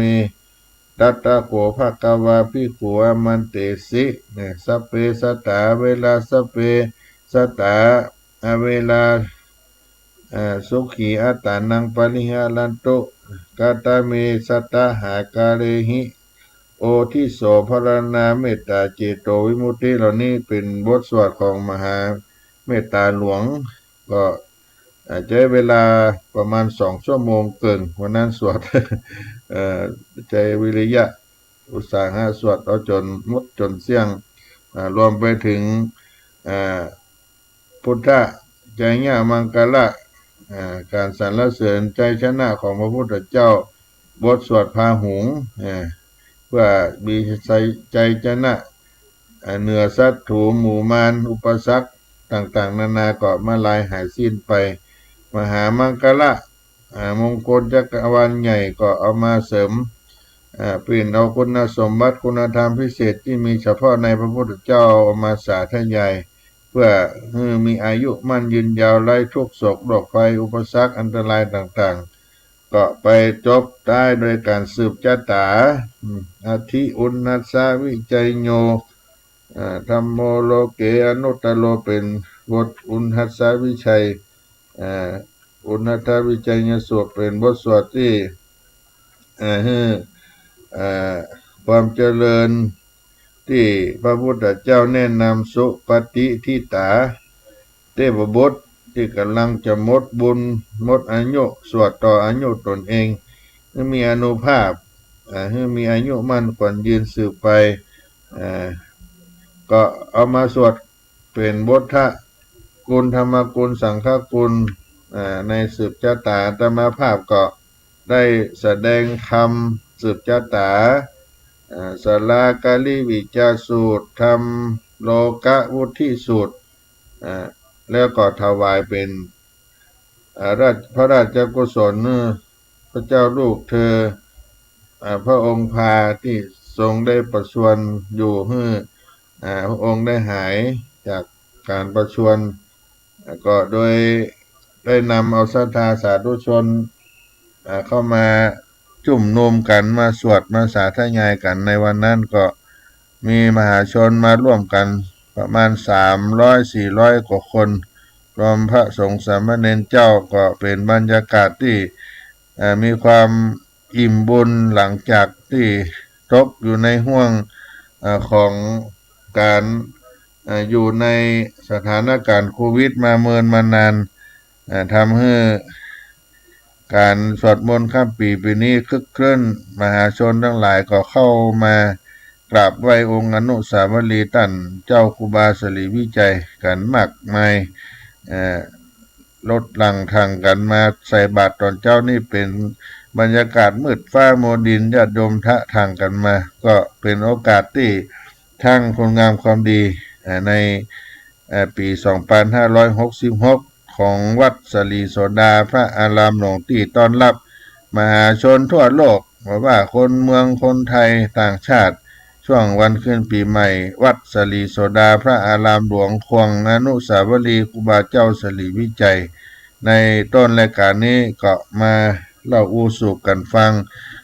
ตัตถะโข ภะคะวา ภิกขุ อามันเตสิ เนี่ย สัพเพ สัตตา อเวรา สัพเพ สัตตา อเวรา อ่า สุขี อัตตานัง ปะริหะรันตุ กะตะเม สัตตาหะ กาเรหิ โอทิโส พรรณนาเมตตา เจโตวิมุตติ เหล่านี้เป๋นบทสวดของมหาเมตตาหลวง ก็ อ่า ใจ๊เวลาประมาณสองชั่วโมงเกิ่ง วันนั้นสวด เอ่อ ใจ๊วิริยะอุตสาหะสวดเอาจ๋นหมดจ๋นเสี้ยง อ่า รวมไปเถิง อ่า พุทธะ ชัยยะมังคละ อ่า ก๋านสรรเสริญชัยชนะของพระพุทธเจ้า บทสวดพาหุง อ่า เพื่อมีชัย ชัยชนะ อ่า เหนือศัตรูหมู่มาร อุปสรรคต่างๆ นานาก็มาลายหายสิ้นไป มหามังคละ อ่า มงคลจักรวาลใหญ่ก็เอามาเสริม อ่า ปิ้นเอาคุณสมบัติคุณธรรมพิเศษตี้มีเฉพาะในพระพุทธเจ้าเอามาสาธยาย เปื้อหื้อมีอายุมั่นยืนยาว ไร้ทุกข์โศกโรคภัย อุปสรรคอันตรายต่างๆ ก็ไปจบต้ายโดยก๋านสืบจาต๋า อืม อธิ อุณหัสสะ วิจัยโย อ่า ธัมโม โลเก อนุตตโร เป๋นบทอุณหัสสะวิชัย อ่า อุณหัสสะวิจัยยสูตร เป๋นบทสวดตี้ อ่า หื้อ อ่า ความเจริญตี้พระพุทธเจ้าแนะนำสุปฏิฐิตา เทพบุตรตี้ก่ำลังจะหมดบุญหมดอายุ สวดต่ออายุต๋นเอง หื้อมีอานุภาพ อ่า หื้อมีอายุมั่นขวัญยืนสืบไป อ่า ก็เอามาสวดเป๋นบทกุณ ธรรมกุณ สังฆกุณ อ่า ในสืบจาต๋า อาตมาภาพก็ได้แสดงธรรมสืบจาต๋า อ่า สาลาการิวิจาสูตร ธรรมโลกวุฒิสูตร อ่า แล้วก็ถวายเป๋น อ่า ราช พระราชกุศล เออ พระเจ้าลูกเธอ อ่า พระองค์พาตี้ทรงได้ประชวรอยู่ หื้อ อ่า พระองค์ได้หายจากก๋านประชวร อ่า ก็โดยได้นำเอาศรัทธาสาธุชน อ่า เข้ามาจุมนุมกั๋น มาสวด มาสาธยายกั๋นในวันนั้น ก็มีมหาชนมาร่วมกั๋นประมาณสามร้อยสี่ร้อยกว่าคน รวมพระสงฆ์สามเณรเจ้า ก็เป๋นบรรยากาศตี้ เอ่อ มีความอิ่มบุญหลังจากตี้ตกอยู่ในห่วง เอ่อ ของก๋าน เอ่อ อยู่ในสถานการณ์โควิดมาเมินมานาน เอ่อ ทำหื้อก๋านสวดมนต์ข้ามปี๋ปี๋นี้ครึกครื้น มหาชนตังหลายก็เข้ามากราบไหว้องค์อนุสาวรีย์ต้านเจ้าครูบาศรีวิชัยกั๋นมากมาย เอ่อ ลดหลั่งถ่างกั๋นมาใส่บาตรต๋อนเจ๊า นี่เป๋นบรรยากาศมืดฟ้ามัวดิน ญาติโยมทะถ่างกั๋นมา ก็เป๋นโอกาสตี้ทั้งคุณงามความดี เอ่อ ใน เอ่อ ปี๋สองปันห้าร้อยหกสิบหก ของวัดศรีโสดาพระอารามหลวงตี้ต้อนฮับมหาชนทั่วโลก บ่ว่าคนเมืองคนไทยต่างชาติ ช่วงวันขึ้นปี๋ใหม่ วัดศรีโสดาพระอารามหลวง ควงอนุสาวรีย์ครูบาเจ้าศรีวิชัย ในต้นรายก๋านนี้ก็มาเล่าอู้สู่กั๋นฟัง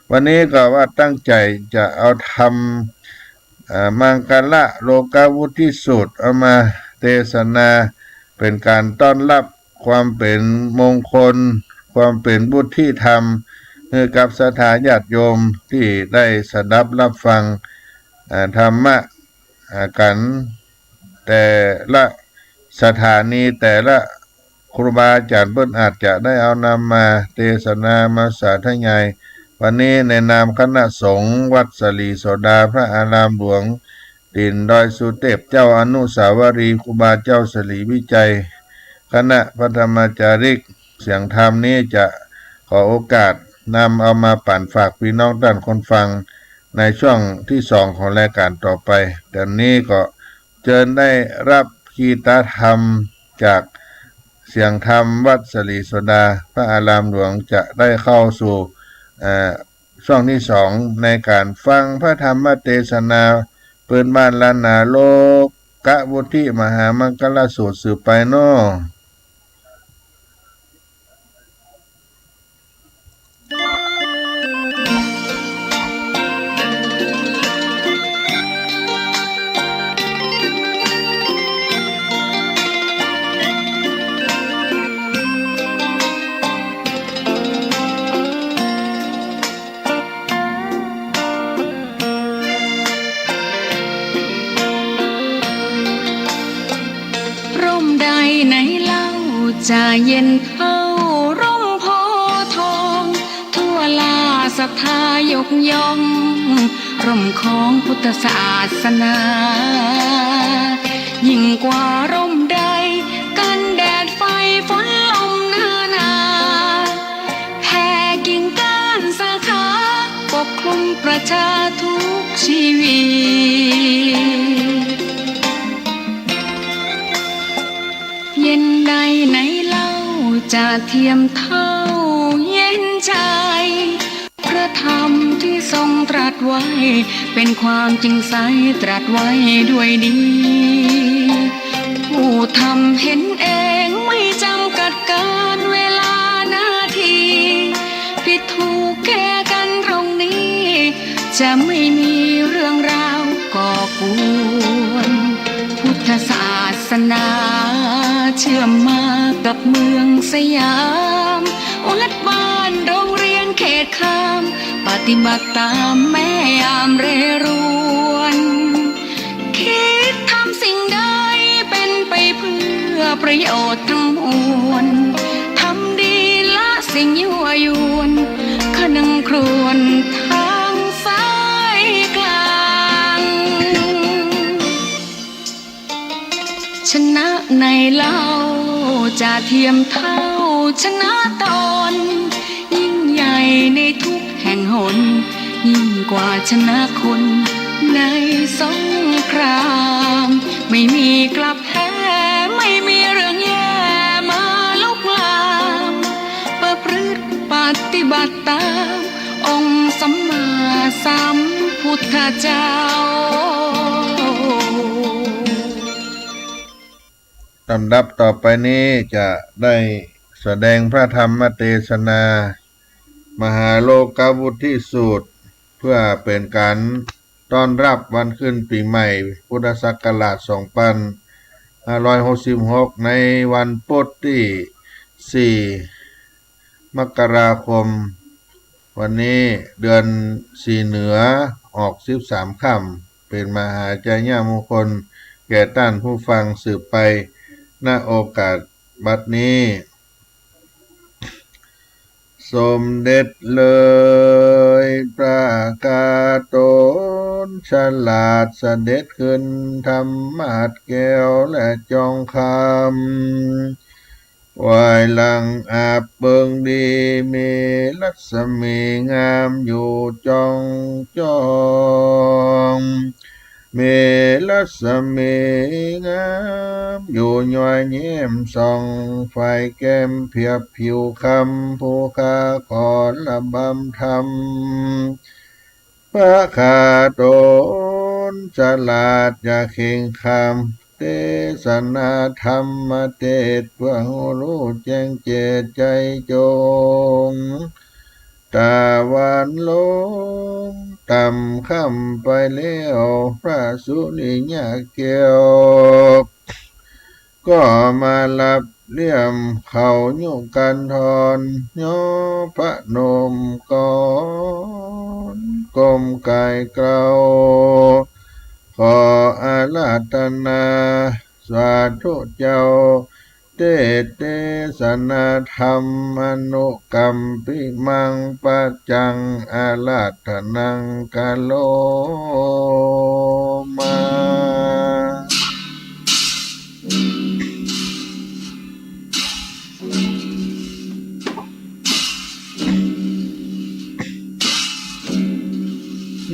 วันนี้ก็ว่าตั้งใจ๋จะเอาธรรม เอ่อ มังคละโลกวุฒิสูตร เอามาเตสนา เป๋นก๋านต้อนฮับความเป๋นมงคล ความเป๋นวุฒิธรรม หื้อกับศรัทธาญาติโยมตี้ได้สดับฮับฟัง เอ่อ ธรรมะ เอ่อ กั๋น แต่ละสถานี แต่ละครูบาอาจ๋ารย์เปิ้นอาจจะได้เอานำมาเตสนา มาสาธยาย วันนี้ในนามคณะสงฆ์วัดศรีโสดาพระอารามหลวง ถิ่นดอยสุเตพ เจ้าอนุสาวรีย์ครูบาเจ้าศรีวิชัย คณะพระธรรมจาริก เสียงธรรมนี้จะขอโอกาสนำเอามาปั๋นฝากปี้น้องต้านคนฟัง ในช่วงตี้สองของรายก๋านต่อไป ต๋อนนี้ก็เจิญได้ฮับกีตธรรมจากเสียงธรรมวัดศรีโสดาพระอารามหลวง จะได้เข้าสู่ เอ่อ ช่วงตี้สองในก๋านฟังพระธรรมเตสนาปื้นบ้านล้านนา โลกวุฒิมหามังคละสูตรสืบไปเนาะ ร่มใดไหนเล่าจะเย็นเท่าร่มโพธิ์ทอง ทั่วลาศรัทธายกย่อง ร่มของพุทธศาสนา ยิ่งกว่าร่มใด กันแดดไฟฝนลมนานา แผ่กิ่งก้านสาขา ปกคลุมประชาทุกชีวิต เย็นใดไหนเล่าจะเทียมเท่าเย็นใจ พระ ธรรมที่ทรงตรัสไว้ เป็นความจริงใสตรัสไว้ด้วยดี ผู้ทำเห็นเองไม่จำกัดกาลเวลานาที ผิดถูกแก้กันตรงนี้ จะไม่มีเรื่องราวก่อกวน พุทธศาสนาเชื่อมมากับเมืองสยาม วัดบ้านโรงเรียนเขตคาม ปฏิบัติตามแม่ยามเรรวน คิดทำสิ่งใดเป็นไปเพื่อประโยชน์ทั้งมวล ทำดีละสิ่งยั่วยวน คนึงครวญทางสายกลาง ชนะในเล่าจะเทียมเท่าชนะตน ยิ่งใหญ่ในทุกแห่งหน ยิ่งกว่าชนะคนในสงคราม ไม่มีกลับแพ้ ไม่มีเรื่องแย่มาลุกลาม ประพฤติปฏิบัติตาม องค์สัมมาสัมพุทธเจ้า ลำดับต่อไปนี้จะได้แสดงพระธรรมเตสนา มหาโลกวุฒิสูตร เพื่อเป๋นก๋านต้อนฮับวันขึ้นปี๋ใหม่ พุทธศักราชสองปันห้าร้อยหกสิบหก ในวันปุ๊ดตี้สี่ มกราคม วันนี้เดือนสี่เหนือออกสิบสามค่ำ เป๋นมหาชัยยมงคลแก่ต้านผู้ฟังสืบไป ณ โอกาสบัดนี้ สมเด็จเลิยพระกาโตนฉลาด เสด็จขึ้นธรรมาสน์แก้วและจองคำ ไหว้หลังอาบเปิงดี มีรัศมีงามอยู่จ่องจ่อง มีรัศมีงามอยู่ย้อยแย้มส่อง ฝ่ายแก้มเปียบผิวคำ ผู้ข้าขอระบำธรรม พระคาโตนฉลาดจะเข่งคำ เตสนาธรรมเตสน์ เพื่อฮู้ฮู้แจ้งเจตน์ใจ๋จง ตะวันลงต่ำค่ำไปแล้ว พระสุริยะแก้ว ก็มารับเลี่ยมเข้ายุกันธร ย่อพนมก่อนก้มกายเกล้า ขออาราธนา สาธุเจ้า เตสน์เตสนาธรรม อนุกัมปิมัง ปัจจังอาราธนัง กะโรมา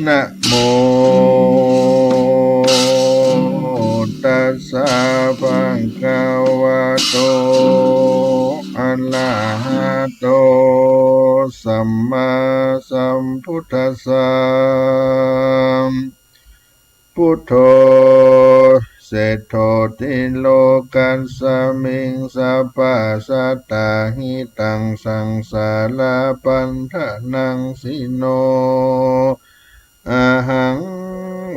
นะโมตัสสะ ภะคะวะโต อะระหะโต สัมมาสัมพุทธัสสะ พุทโธ เศรษฐโต ติโลกัสสะมิง สัพพะสัตตา หิตัง สังสาระ ปัฏฐานัง สิโน อะหัง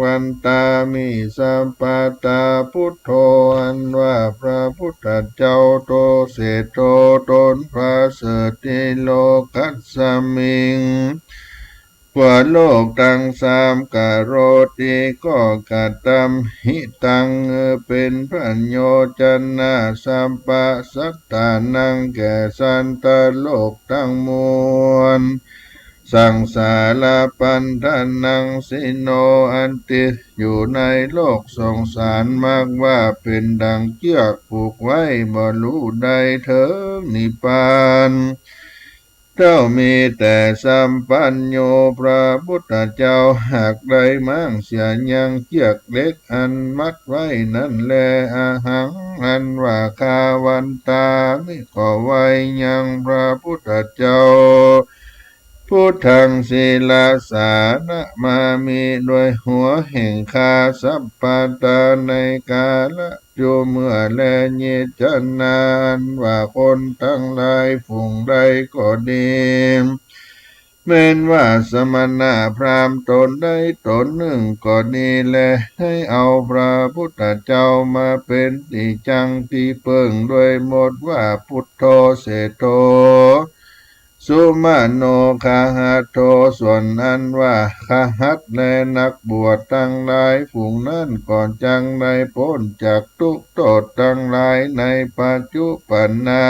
วันตามิ สัพพะตา พุทโธ อันว่าพระพุทธเจ้า โต เศรษฐโต ตนประเสริฐ ติโลกัสสะมิง ทั่วโลกตังสาม กะโรติ ก็กระทำ หิตัง เออ เป๋นประโยชน์ จะนะ สัพพะสัตตานัง แก่สัตว์โลกตังมวล สังสาระ ปัฏฐานัง สิโน อันติดอยู่ในโลกสงสาร มักว่าเป๋นดั่งเจื้อกผูกไว้ บ่ลู่ได้เถิงนิพพาน เต้ามีแต่สัพพัญญู พระพุทธเจ้าหากได้ม้างเสียยังเจื้อกเหล็กอันมัดไว้นั้นแล อะหัง อันว่าข้า วันตามิ ขอไหว้ยังพระพุทธเจ้า พุทธัง ศิรสา นะมามิ โดยหัวแห่งข้า สัพพะตา ในกาละ จุเมื่อแล นิจจานา อันว่าคนตังหลายฝูงใดก็ดี แม้นว่าสมณะพราหมณ์ต๋นใดต๋นนึ่งก็ดีแล ได้เอาพระพุทธเจ้ามาเป๋นตี้จั้งตี้เปิ้ง โดยมนต์ว่า พุทโธ เศรษฐโธ สุมโน คหัตโธ ส่วนอันว่าคหัตถ์แลนักบวชตังหลายฝูงนั้น ก็จักได้ป๊นจากทุกข์โต้ษตังหลายในปัจจุปันนา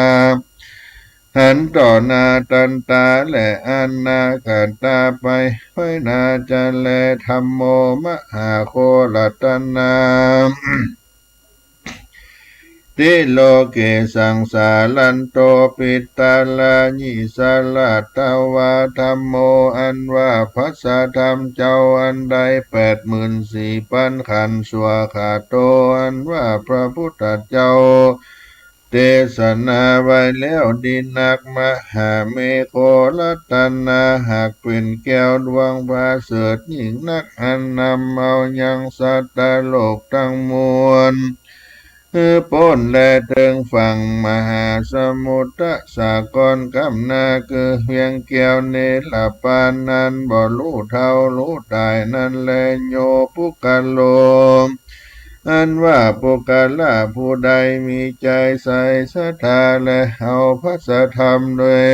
หันต่อหน้าตันตา และอนาคตาไป ไพนาจะแล ธัมโม มหาโค รัตนา ติโลเก สังสารันโต ปิตาลายิสาราตวา ธัมโม อันว่าพระสัทธรรมเจ้าอันใด แปดหมื่นสี่ปันขันธ์ สวาคาโต อันว่าพระพุทธเจ้า เตสนาไว้แล้วดีนัก มหาเมโข รัตนา หากเป๋นแก้วดวงผาเสริฐยิ่งนัก อันนำเอายังสัตว์โลกตังมวล หื้อป๊นแลเถิงฝั่งมหาสมุทรสาคร ก้ำหน้าคือเวียงแก้วเนรปานนั้น บ่ฮู้เฒ่าฮู้ต๋ายนั้นแล โย ปุคคโล อันว่าปุคคละผู้ใดมีใจ๋ใสศรัทธา และเอาพระสัทธรรมโดย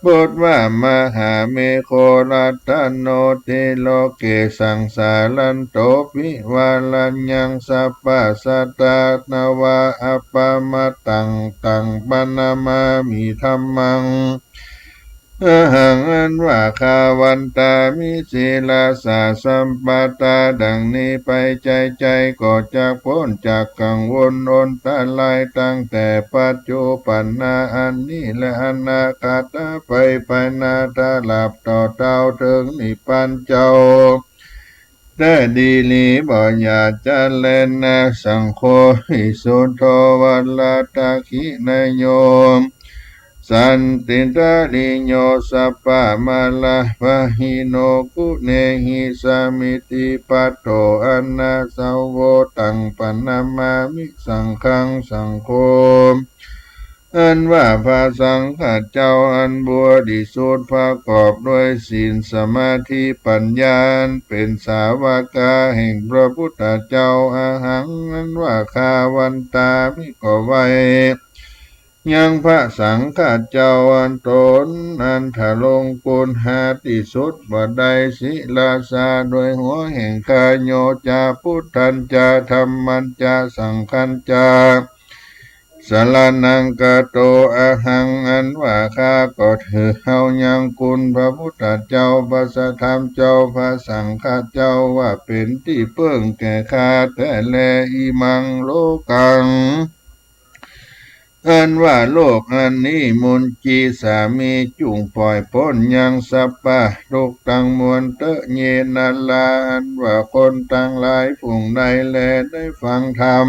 บทว่า มหาเมโข รัตโน ติโลเก สังสารันโต ปิวารัญญัง สัพพะสัตตา นวา อัปปะมาตัง ตัง ปะนะมามิ ธัมมัง อะหัง อันว่าข้าวันตามิ สีลัสสะ สัพพะตา ดังนี้ไป ใจ๋ๆ ก็จักป๊นจากกังวลอันตราย ตั้งแต่ปัจจุปันนาอันนี้ และอนาคตาไป ไปหน้าตราบต่อเต้าเถิงนิพพานเจ้า แต๊ดีหลี บ่อย่าจะแลนา สังโฆ วิสุทโธ วรทักขิณโย สันตินทริโย สัพพะมาลาปะหิโน กุเณหิ สามิตติปัตโต อะนะสะโว ตัง ปะนะมามิ สังฆัง สังโฆ อันว่าพระสังฆเจ้าอันบริสุทธิ์ ประกอบด้วยศีล สมาธิ ปัญญา อันเป๋นสาวกาแห่งพระพุทธเจ้า อะหัง อันว่าข้าวันตามิ ก็ไหว้ยังพระสังฆเจ้าอันต๋นอันทรงคุณหาตี้สุดบ่ได้ สีลัสสะ โดยหัวแห่งข้า โย จะ พุทธัญจะ ธัมมัญจะ สังฆัญจะ สะระณัง คาโต อะหัง อันว่าข้าก็ถือเอายังคุณพระพุทธเจ้า พระสัทธรรมเจ้า พระสังฆเจ้า ว่าเป๋นตี้เปิ้งแก่ข้าแต๊แล อิมัง โลกัง อันว่าโลกอันนี้ มุญจี สามีจุ่งป่อยป๊นยัง สัพพะ ทุกข์ตังมวลเต๊อะ เยนะ ลา อันว่าคนตังหลายฝูงใดแล ได้ฟังธรรม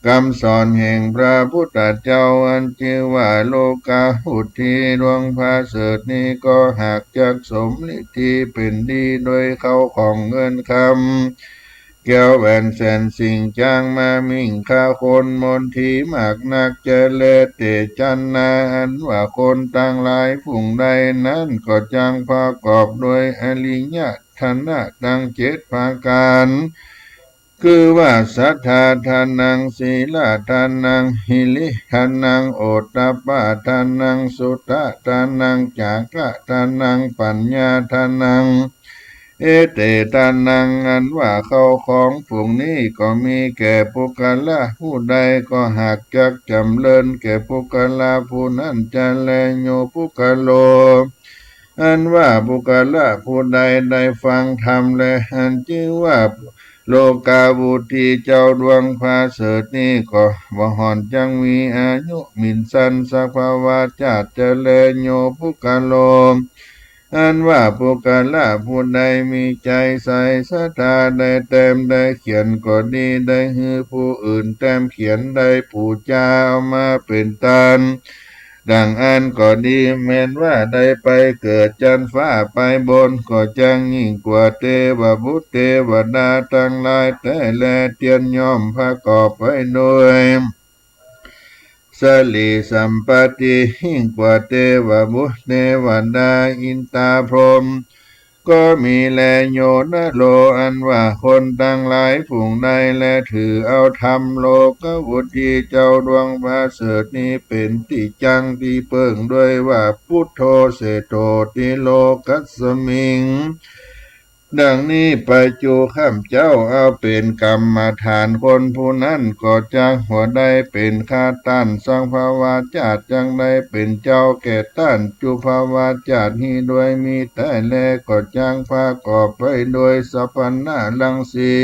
กำสอนแห่งพระพุทธเจ้า อันจื้อว่าโลกาวุตถี ดวงผาเสริฐนี้ ก็หากจักสมฤทธีเป๋นดี โดยเข้าของเงินคำ แก้วแหวนแสนสิ่ง จ๊างม้ามิ่ง คาคน มนทีมากนัก จะแล เตชะนา อันว่าคนตังหลายฝูงใดนั้น ก็จักประกอบด้วยอริยธนะตังเจ็ดประก๋าน คือว่า สัทธาทานัง สีลาทานัง หิริทานัง โอตตัปปะทานัง สุตตะทานัง จาคะทานัง ปัญญาทานัง เอเตทานัง อันว่าเข้าของฝูงนี้ ก็มีแก่ปุคคละผู้ใด ก็หากจักจ๋ำเริญแก่ปุคคละผู้นั้น จะแล โย ปุคคโล อันว่าปุคคละผู้ใดได้ฟังธรรมแล อันจื้อว่าโลกาวุตถี เจ้าดวงผาเสริฐนี้ ก็บ่ห่อนจักมีอายุหมิ่นสันสักภวชาติ จะแล โย ปุคคโล อันว่าปุคคละผู้ใดมีใจ๋ใสศรัทธา ได้แต้มได้เขียนก็ดี ได้หื้อผู้อื่นแต้มเขียน ได้ปู๋จาเอามาเป๋นตาน ดังอั้นก็ดี แม้นว่าได้ไปเกิดจั๊นฟ้าไปบน ก็จักยิ่งกว่าเตวบุตรเตวดาตังหลายแต๊แล เตียนย่อมประกอบไปโดย สริสัมปัตติ ยิ่งกว่าเตวบุตรเตวดาอินตาพรหม ก็มีแล โยนโร อันว่าคนตังหลายฝูงใดแล ถือเอาธรรมโลกวุตตีเจ้าดวงประเสริฐนี้ เป๋นตี้จั๊งตี้เปิ้งโดยว่า ปุทโธเศรษโฐ ติโลกัสมิง ดังนี้ ปัจจุข้าพเจ้าเอาเป๋นกรรมฐาน คนผู้นั้นก็จักบ่ได้เป๋นข้าต้านสักภวชาติ จักได้เป๋นเจ้าแก่ต้านจุภวชาตินี้โดยมีแต๊แล ก็จักประกอบไปโดยสัพพะนรังสี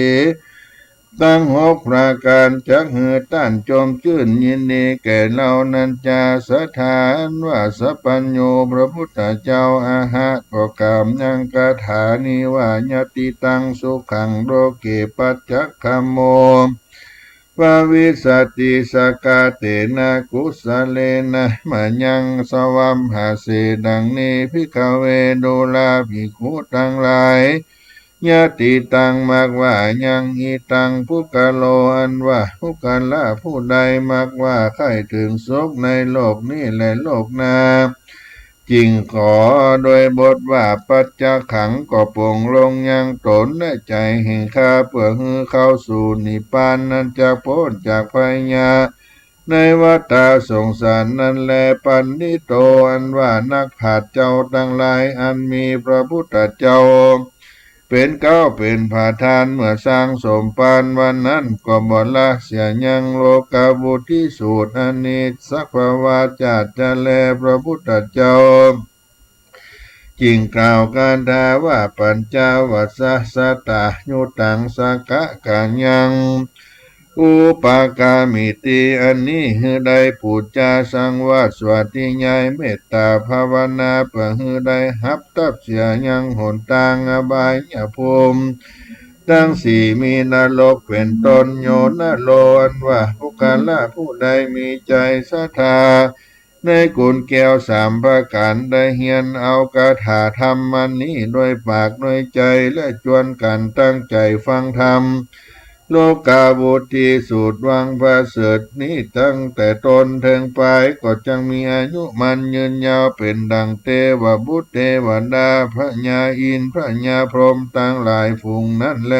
ตังหกประก๋าน จักหื้อต้านจมจื้นยินดีแก่เฮานั้นจา สัตถา อันว่าสัพพัญญูพระพุทธเจ้า อะหะ ก็กล่าวยังคาถานี้ว่า ยะติตังสุขังโลเก ปัจจะคโม ภวิสสติ สกกาเตนะ กุสสะเลนะ มะยัง สวัพพะเส ดังนี้ ภิกขะเว ดูราภิกขุตังหลาย ยะติตัง มักว่ายัง อิตัง ปุคคะโล อันว่าบุคคละผู้ใด มักว่าใค่เถิงสุขในโลกนี้และโลกหน้า จึงขอโดยบทว่า ปัจจะขัง ก็ปลงลงยังต๋นและใจ๋แห่งข้า เปื้อหื้อเข้าสู่นิพพานนั้น จักป๊นจากภัยยะ ในวัฏฏะสงสารนั้นแล ปัณฑิโต อันว่านักปราชญ์เจ้าตังหลาย อันมีพระพุทธเจ้า เป๋นเก๊าเป๋นประธาน เมื่อสร้างสมภารวันนั้น ก็บ่ละเสียยังโลกวุตตีสูตรอันนี้สักภวชาติจะแล พระพุทธเจ้า จึงกล่าวคาถาว่า ปัญจวัสสะสะตะยุตตัง สะกะกะยัง อุปะกามิติ อันนี้ หื้อได้ปู๋จาสังวาส สวดนิยายเมตตาภาวนา เปื้อหื้อได้ฮับทับเสียยังหนตางอบายภูมิตังสี่ มีนรกเป๋นต้น โยนโร อันว่าบุคคละผู้ใดมีใจ๋ศรัทธา ในกุนแก้วสามประก๋าน ได้เฮียนเอาคาถาธรรมอันนี้โดยปากโดยใจ๋ และจวนกั๋นตั้งใจ๋ฟังธรรม โลกวุตตีสูตรดวงประเสริฐนี้ ตั้งแต่ต้นเถิงปาย ก็จักมีอายุมั่นยืนยาว เป๋นดั่งเตวบุตรเตวดา พญาอินทร์พญาพรหมตังหลายฝูงนั้นแล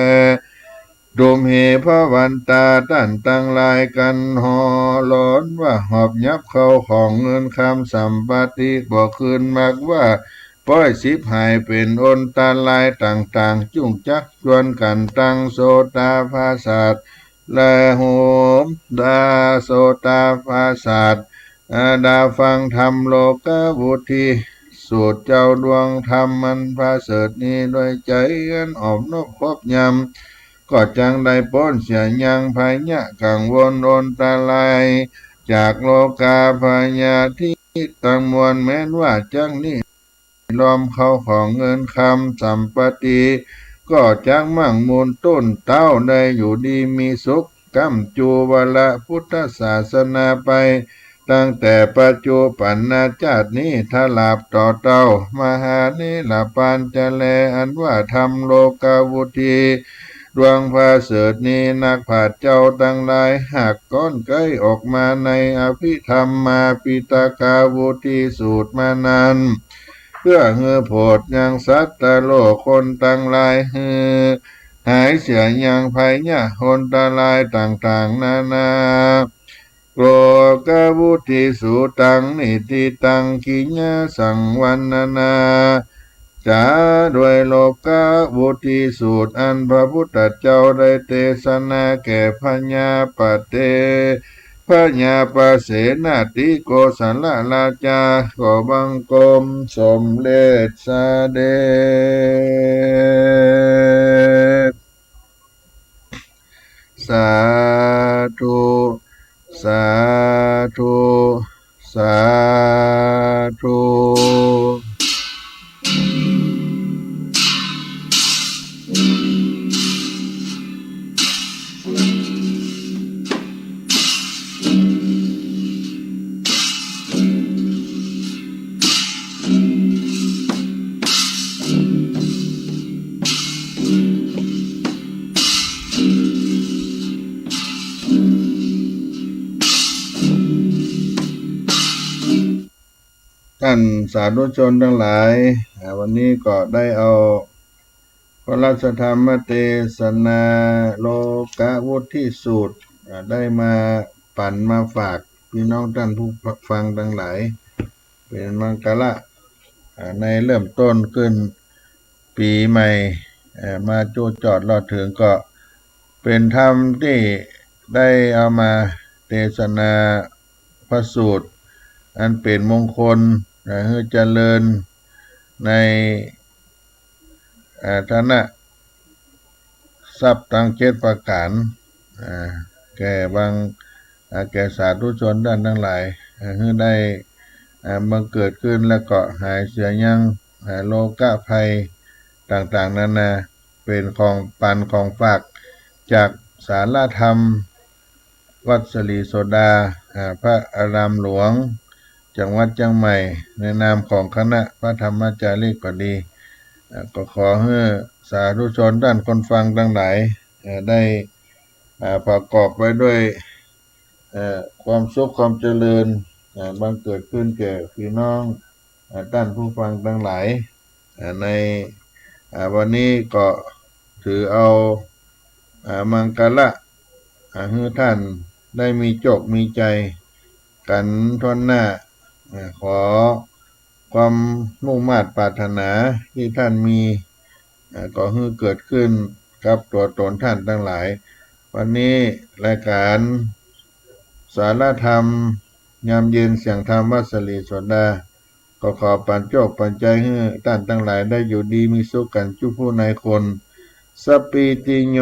ตุมเห ภวันตา ต้านตังหลาย กันหอร้อนว่าหอบหยับเข้าของเงินคำสัมปัตติบ่คืน มักว่าป๊อยฉิบหาย เป๋นอันตรายต่างๆ จุ่งจักจวนกั๋นตั้งโสตาปราสาท และโหมดาโสตาปราสาท อาดาฟังธรรมโลกวุตตีสูตร เจ้าดวงธรรมอันประเสริฐนี้ โดยใจ๋อันอ่อนนอบครบยำ ก็จักได้ป๊นเสียยังภัยยะกังวลอันตราย จากโลกาพยาธิตังมวล แม้นว่าจักนี้ ล้อมเข้าของเงินคำสัมปัตติ ก็จักมั่งมูลต้นเต๊า ได้อยู่ดีมีสุข ก้ำจู๋วระพุทธศาสนาไป ตั้งแต่ปัจจุปันนจาตินี้ ตราบต่อเต้า มหาเณรปานจะแล อันว่าธรรมโลกวุตตีดวงประเสริฐนี้ นักปราชญ์เจ้าตังหลาย หากก้อนใก้ออกมาในอภิธรรมาปิฏกาวุตตีสูตรมานั้น เปื้อหื้อโผดยังสัตว์โลกคนตังหลาย หื้อหายเสียยังภัยยะอันตรายต่างๆ นานา โลกวุตตีสูตัง นิฏฐิตัง กิยสังวรรณนา จ๋า โดยโลกวุตตีสูตร อันพระพุทธเจ้าได้เตสนาแก่พญาปะเต พญาปเสนทิโกศลราชา ขอบังคมสมเร็จเสด็จ สาธุ สาธุ สาธุ ท่านสาธุชนตังหลาย อ่า วันนี้ก็ได้เอาพระราชธรรมเตสนาโลกวุฒิสูตร อ่า ได้มาปั๋นมาฝากพี่น้องต้านผู้ฟังตังหลาย เป๋นมังคละ อ่า ในเริ่มต้นขึ้นปี๋ใหม่ อ่า มาจุจอดรอดเถิงก็ เป๋นธรรมตี้ได้เอามาเตสนาพระสูตร อันเป๋นมงคล อ่า หื้อเจริญใน อ่า ฐานะทรัพย์ตังเจ็ดประก๋าน อ่า แก่บัง อ่า แก่สาธุชนต้านตังหลาย อ่า หื้อได้ อ่า บังเกิดขึ้นแล้วก็หายเสียยัง อ่า โรคภัยต่างๆ นานา เป๋นของปั๋นของฝากจากศาลาธรรมวัดสะหลีโสดา อ่า พระอารามหลวง จังหวัดเจียงใหม่ ในนามของคณะพระธรรมจาริกก็ดี อ่า ก็ขอหื้อสาธุชนต้านคนฟังตังหลาย อ่า ได้ อ่า ประกอบไว้ด้วย เอ่อ ความสุขความเจริญ อ่า บังเกิดขึ้นแก่พี่น้อง อ่า ต้านผู้ฟังตังหลาย อ่า ใน อ่า วันนี้ก็ถือเอา อ่า มังคละ อ่า หื้อต้านได้มีโจคมีชัยกั๋นถ้วนหน้า อ่า ขอความมุ่งมาดปรารถนาตี้ต้านมี อ่า ก็หื้อเกิดขึ้นกับตั๋วตนต้านตังหลาย วันนี้รายก๋านสาลธรรมยามเย็นเสียงธรรมวัดสะหลีโสดา ก็ขอปั๋นโจคปั๋นชัยหื้อต้านตังหลายได้อยู่ดีมีสุขกั๋นจุผู้นายคน สัพพีติโย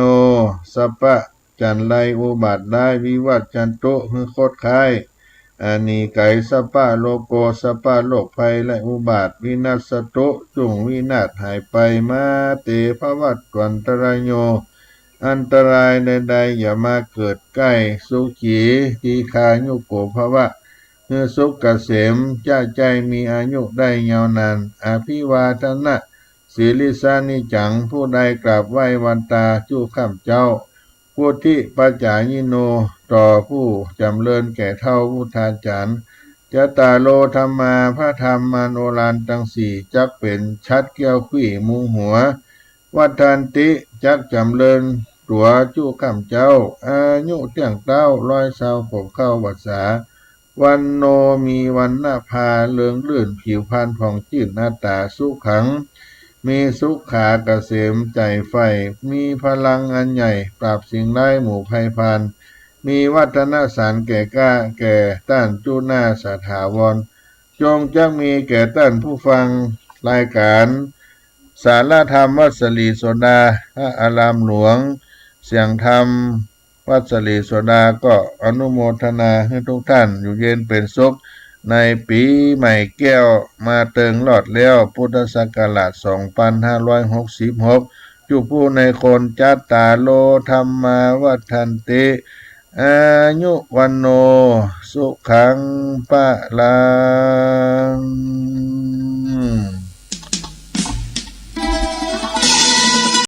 สัพพะ จันไรอุบัติร้าย วิวัชชันตุ หื้อคดค้าย อ่า หนีไก๋ สัพพะโรโก สัพพะโรคภัยและอุบัติ วินัสสตุ จุ่งวินาศหายไป มาเต ภวัตวันตรายโย อันตรายใดๆ อย่ามาเกิดใก้ สุขี ทีฆายุโก ภวะ หื้อสุขเกษม จะใจ้มีอายุได้ยาวนาน อภิวาทนะ สีลิสสะนิจจัง ผู้ใดกราบไหว้วันตาจุค่ำเจ๊า วุฒิปัจจายิโน ต่อผู้จ๋ำเริญแก่เฒ่าวุฒาจารย์ จัตตาโร ธัมมา พระธรรมอันโอฬารตังสี่ จักเป๋นฉัตรเกลี้ยวขวี้มุงหัว วัฑฒันติ จักจ๋ำเริญตั๋วจุค่ำเจ๊า อายุเตี้ยงเต๊า ร้อยซาวขวบเข้าวัสสา วันโณ มีวรรณภาเริงรื่น ผิวพรรณผ่องจื้น อัตตา สุขัง มีสุขาเกษมใจ๋ใฝ่ มีพลังอันใหญ่ ปราบสิ่งร้ายหมู่ภัยพาล มีวัฒนสารแก่กล้า แก่ต้านจุหน้าสถาวร จงจักมีแก่ต้านผู้ฟังรายก๋านสาลธรรมวัดสะหลีโสดา พระอารามหลวง เสียงธรรม วัดสะหลีโสดาก็อนุโมทนาหื้อทุกต้านอยู่เย็นเป๋นสุข ในปี๋ใหม่แก้วมาเติงรอดแล้ว พุทธศักราชสองปันห้าร้อยหกสิบหก จุผู้นายคน จัตตาโร ธัมมา วัฑฒันติ อายุ วันโณ สุขัง พลัง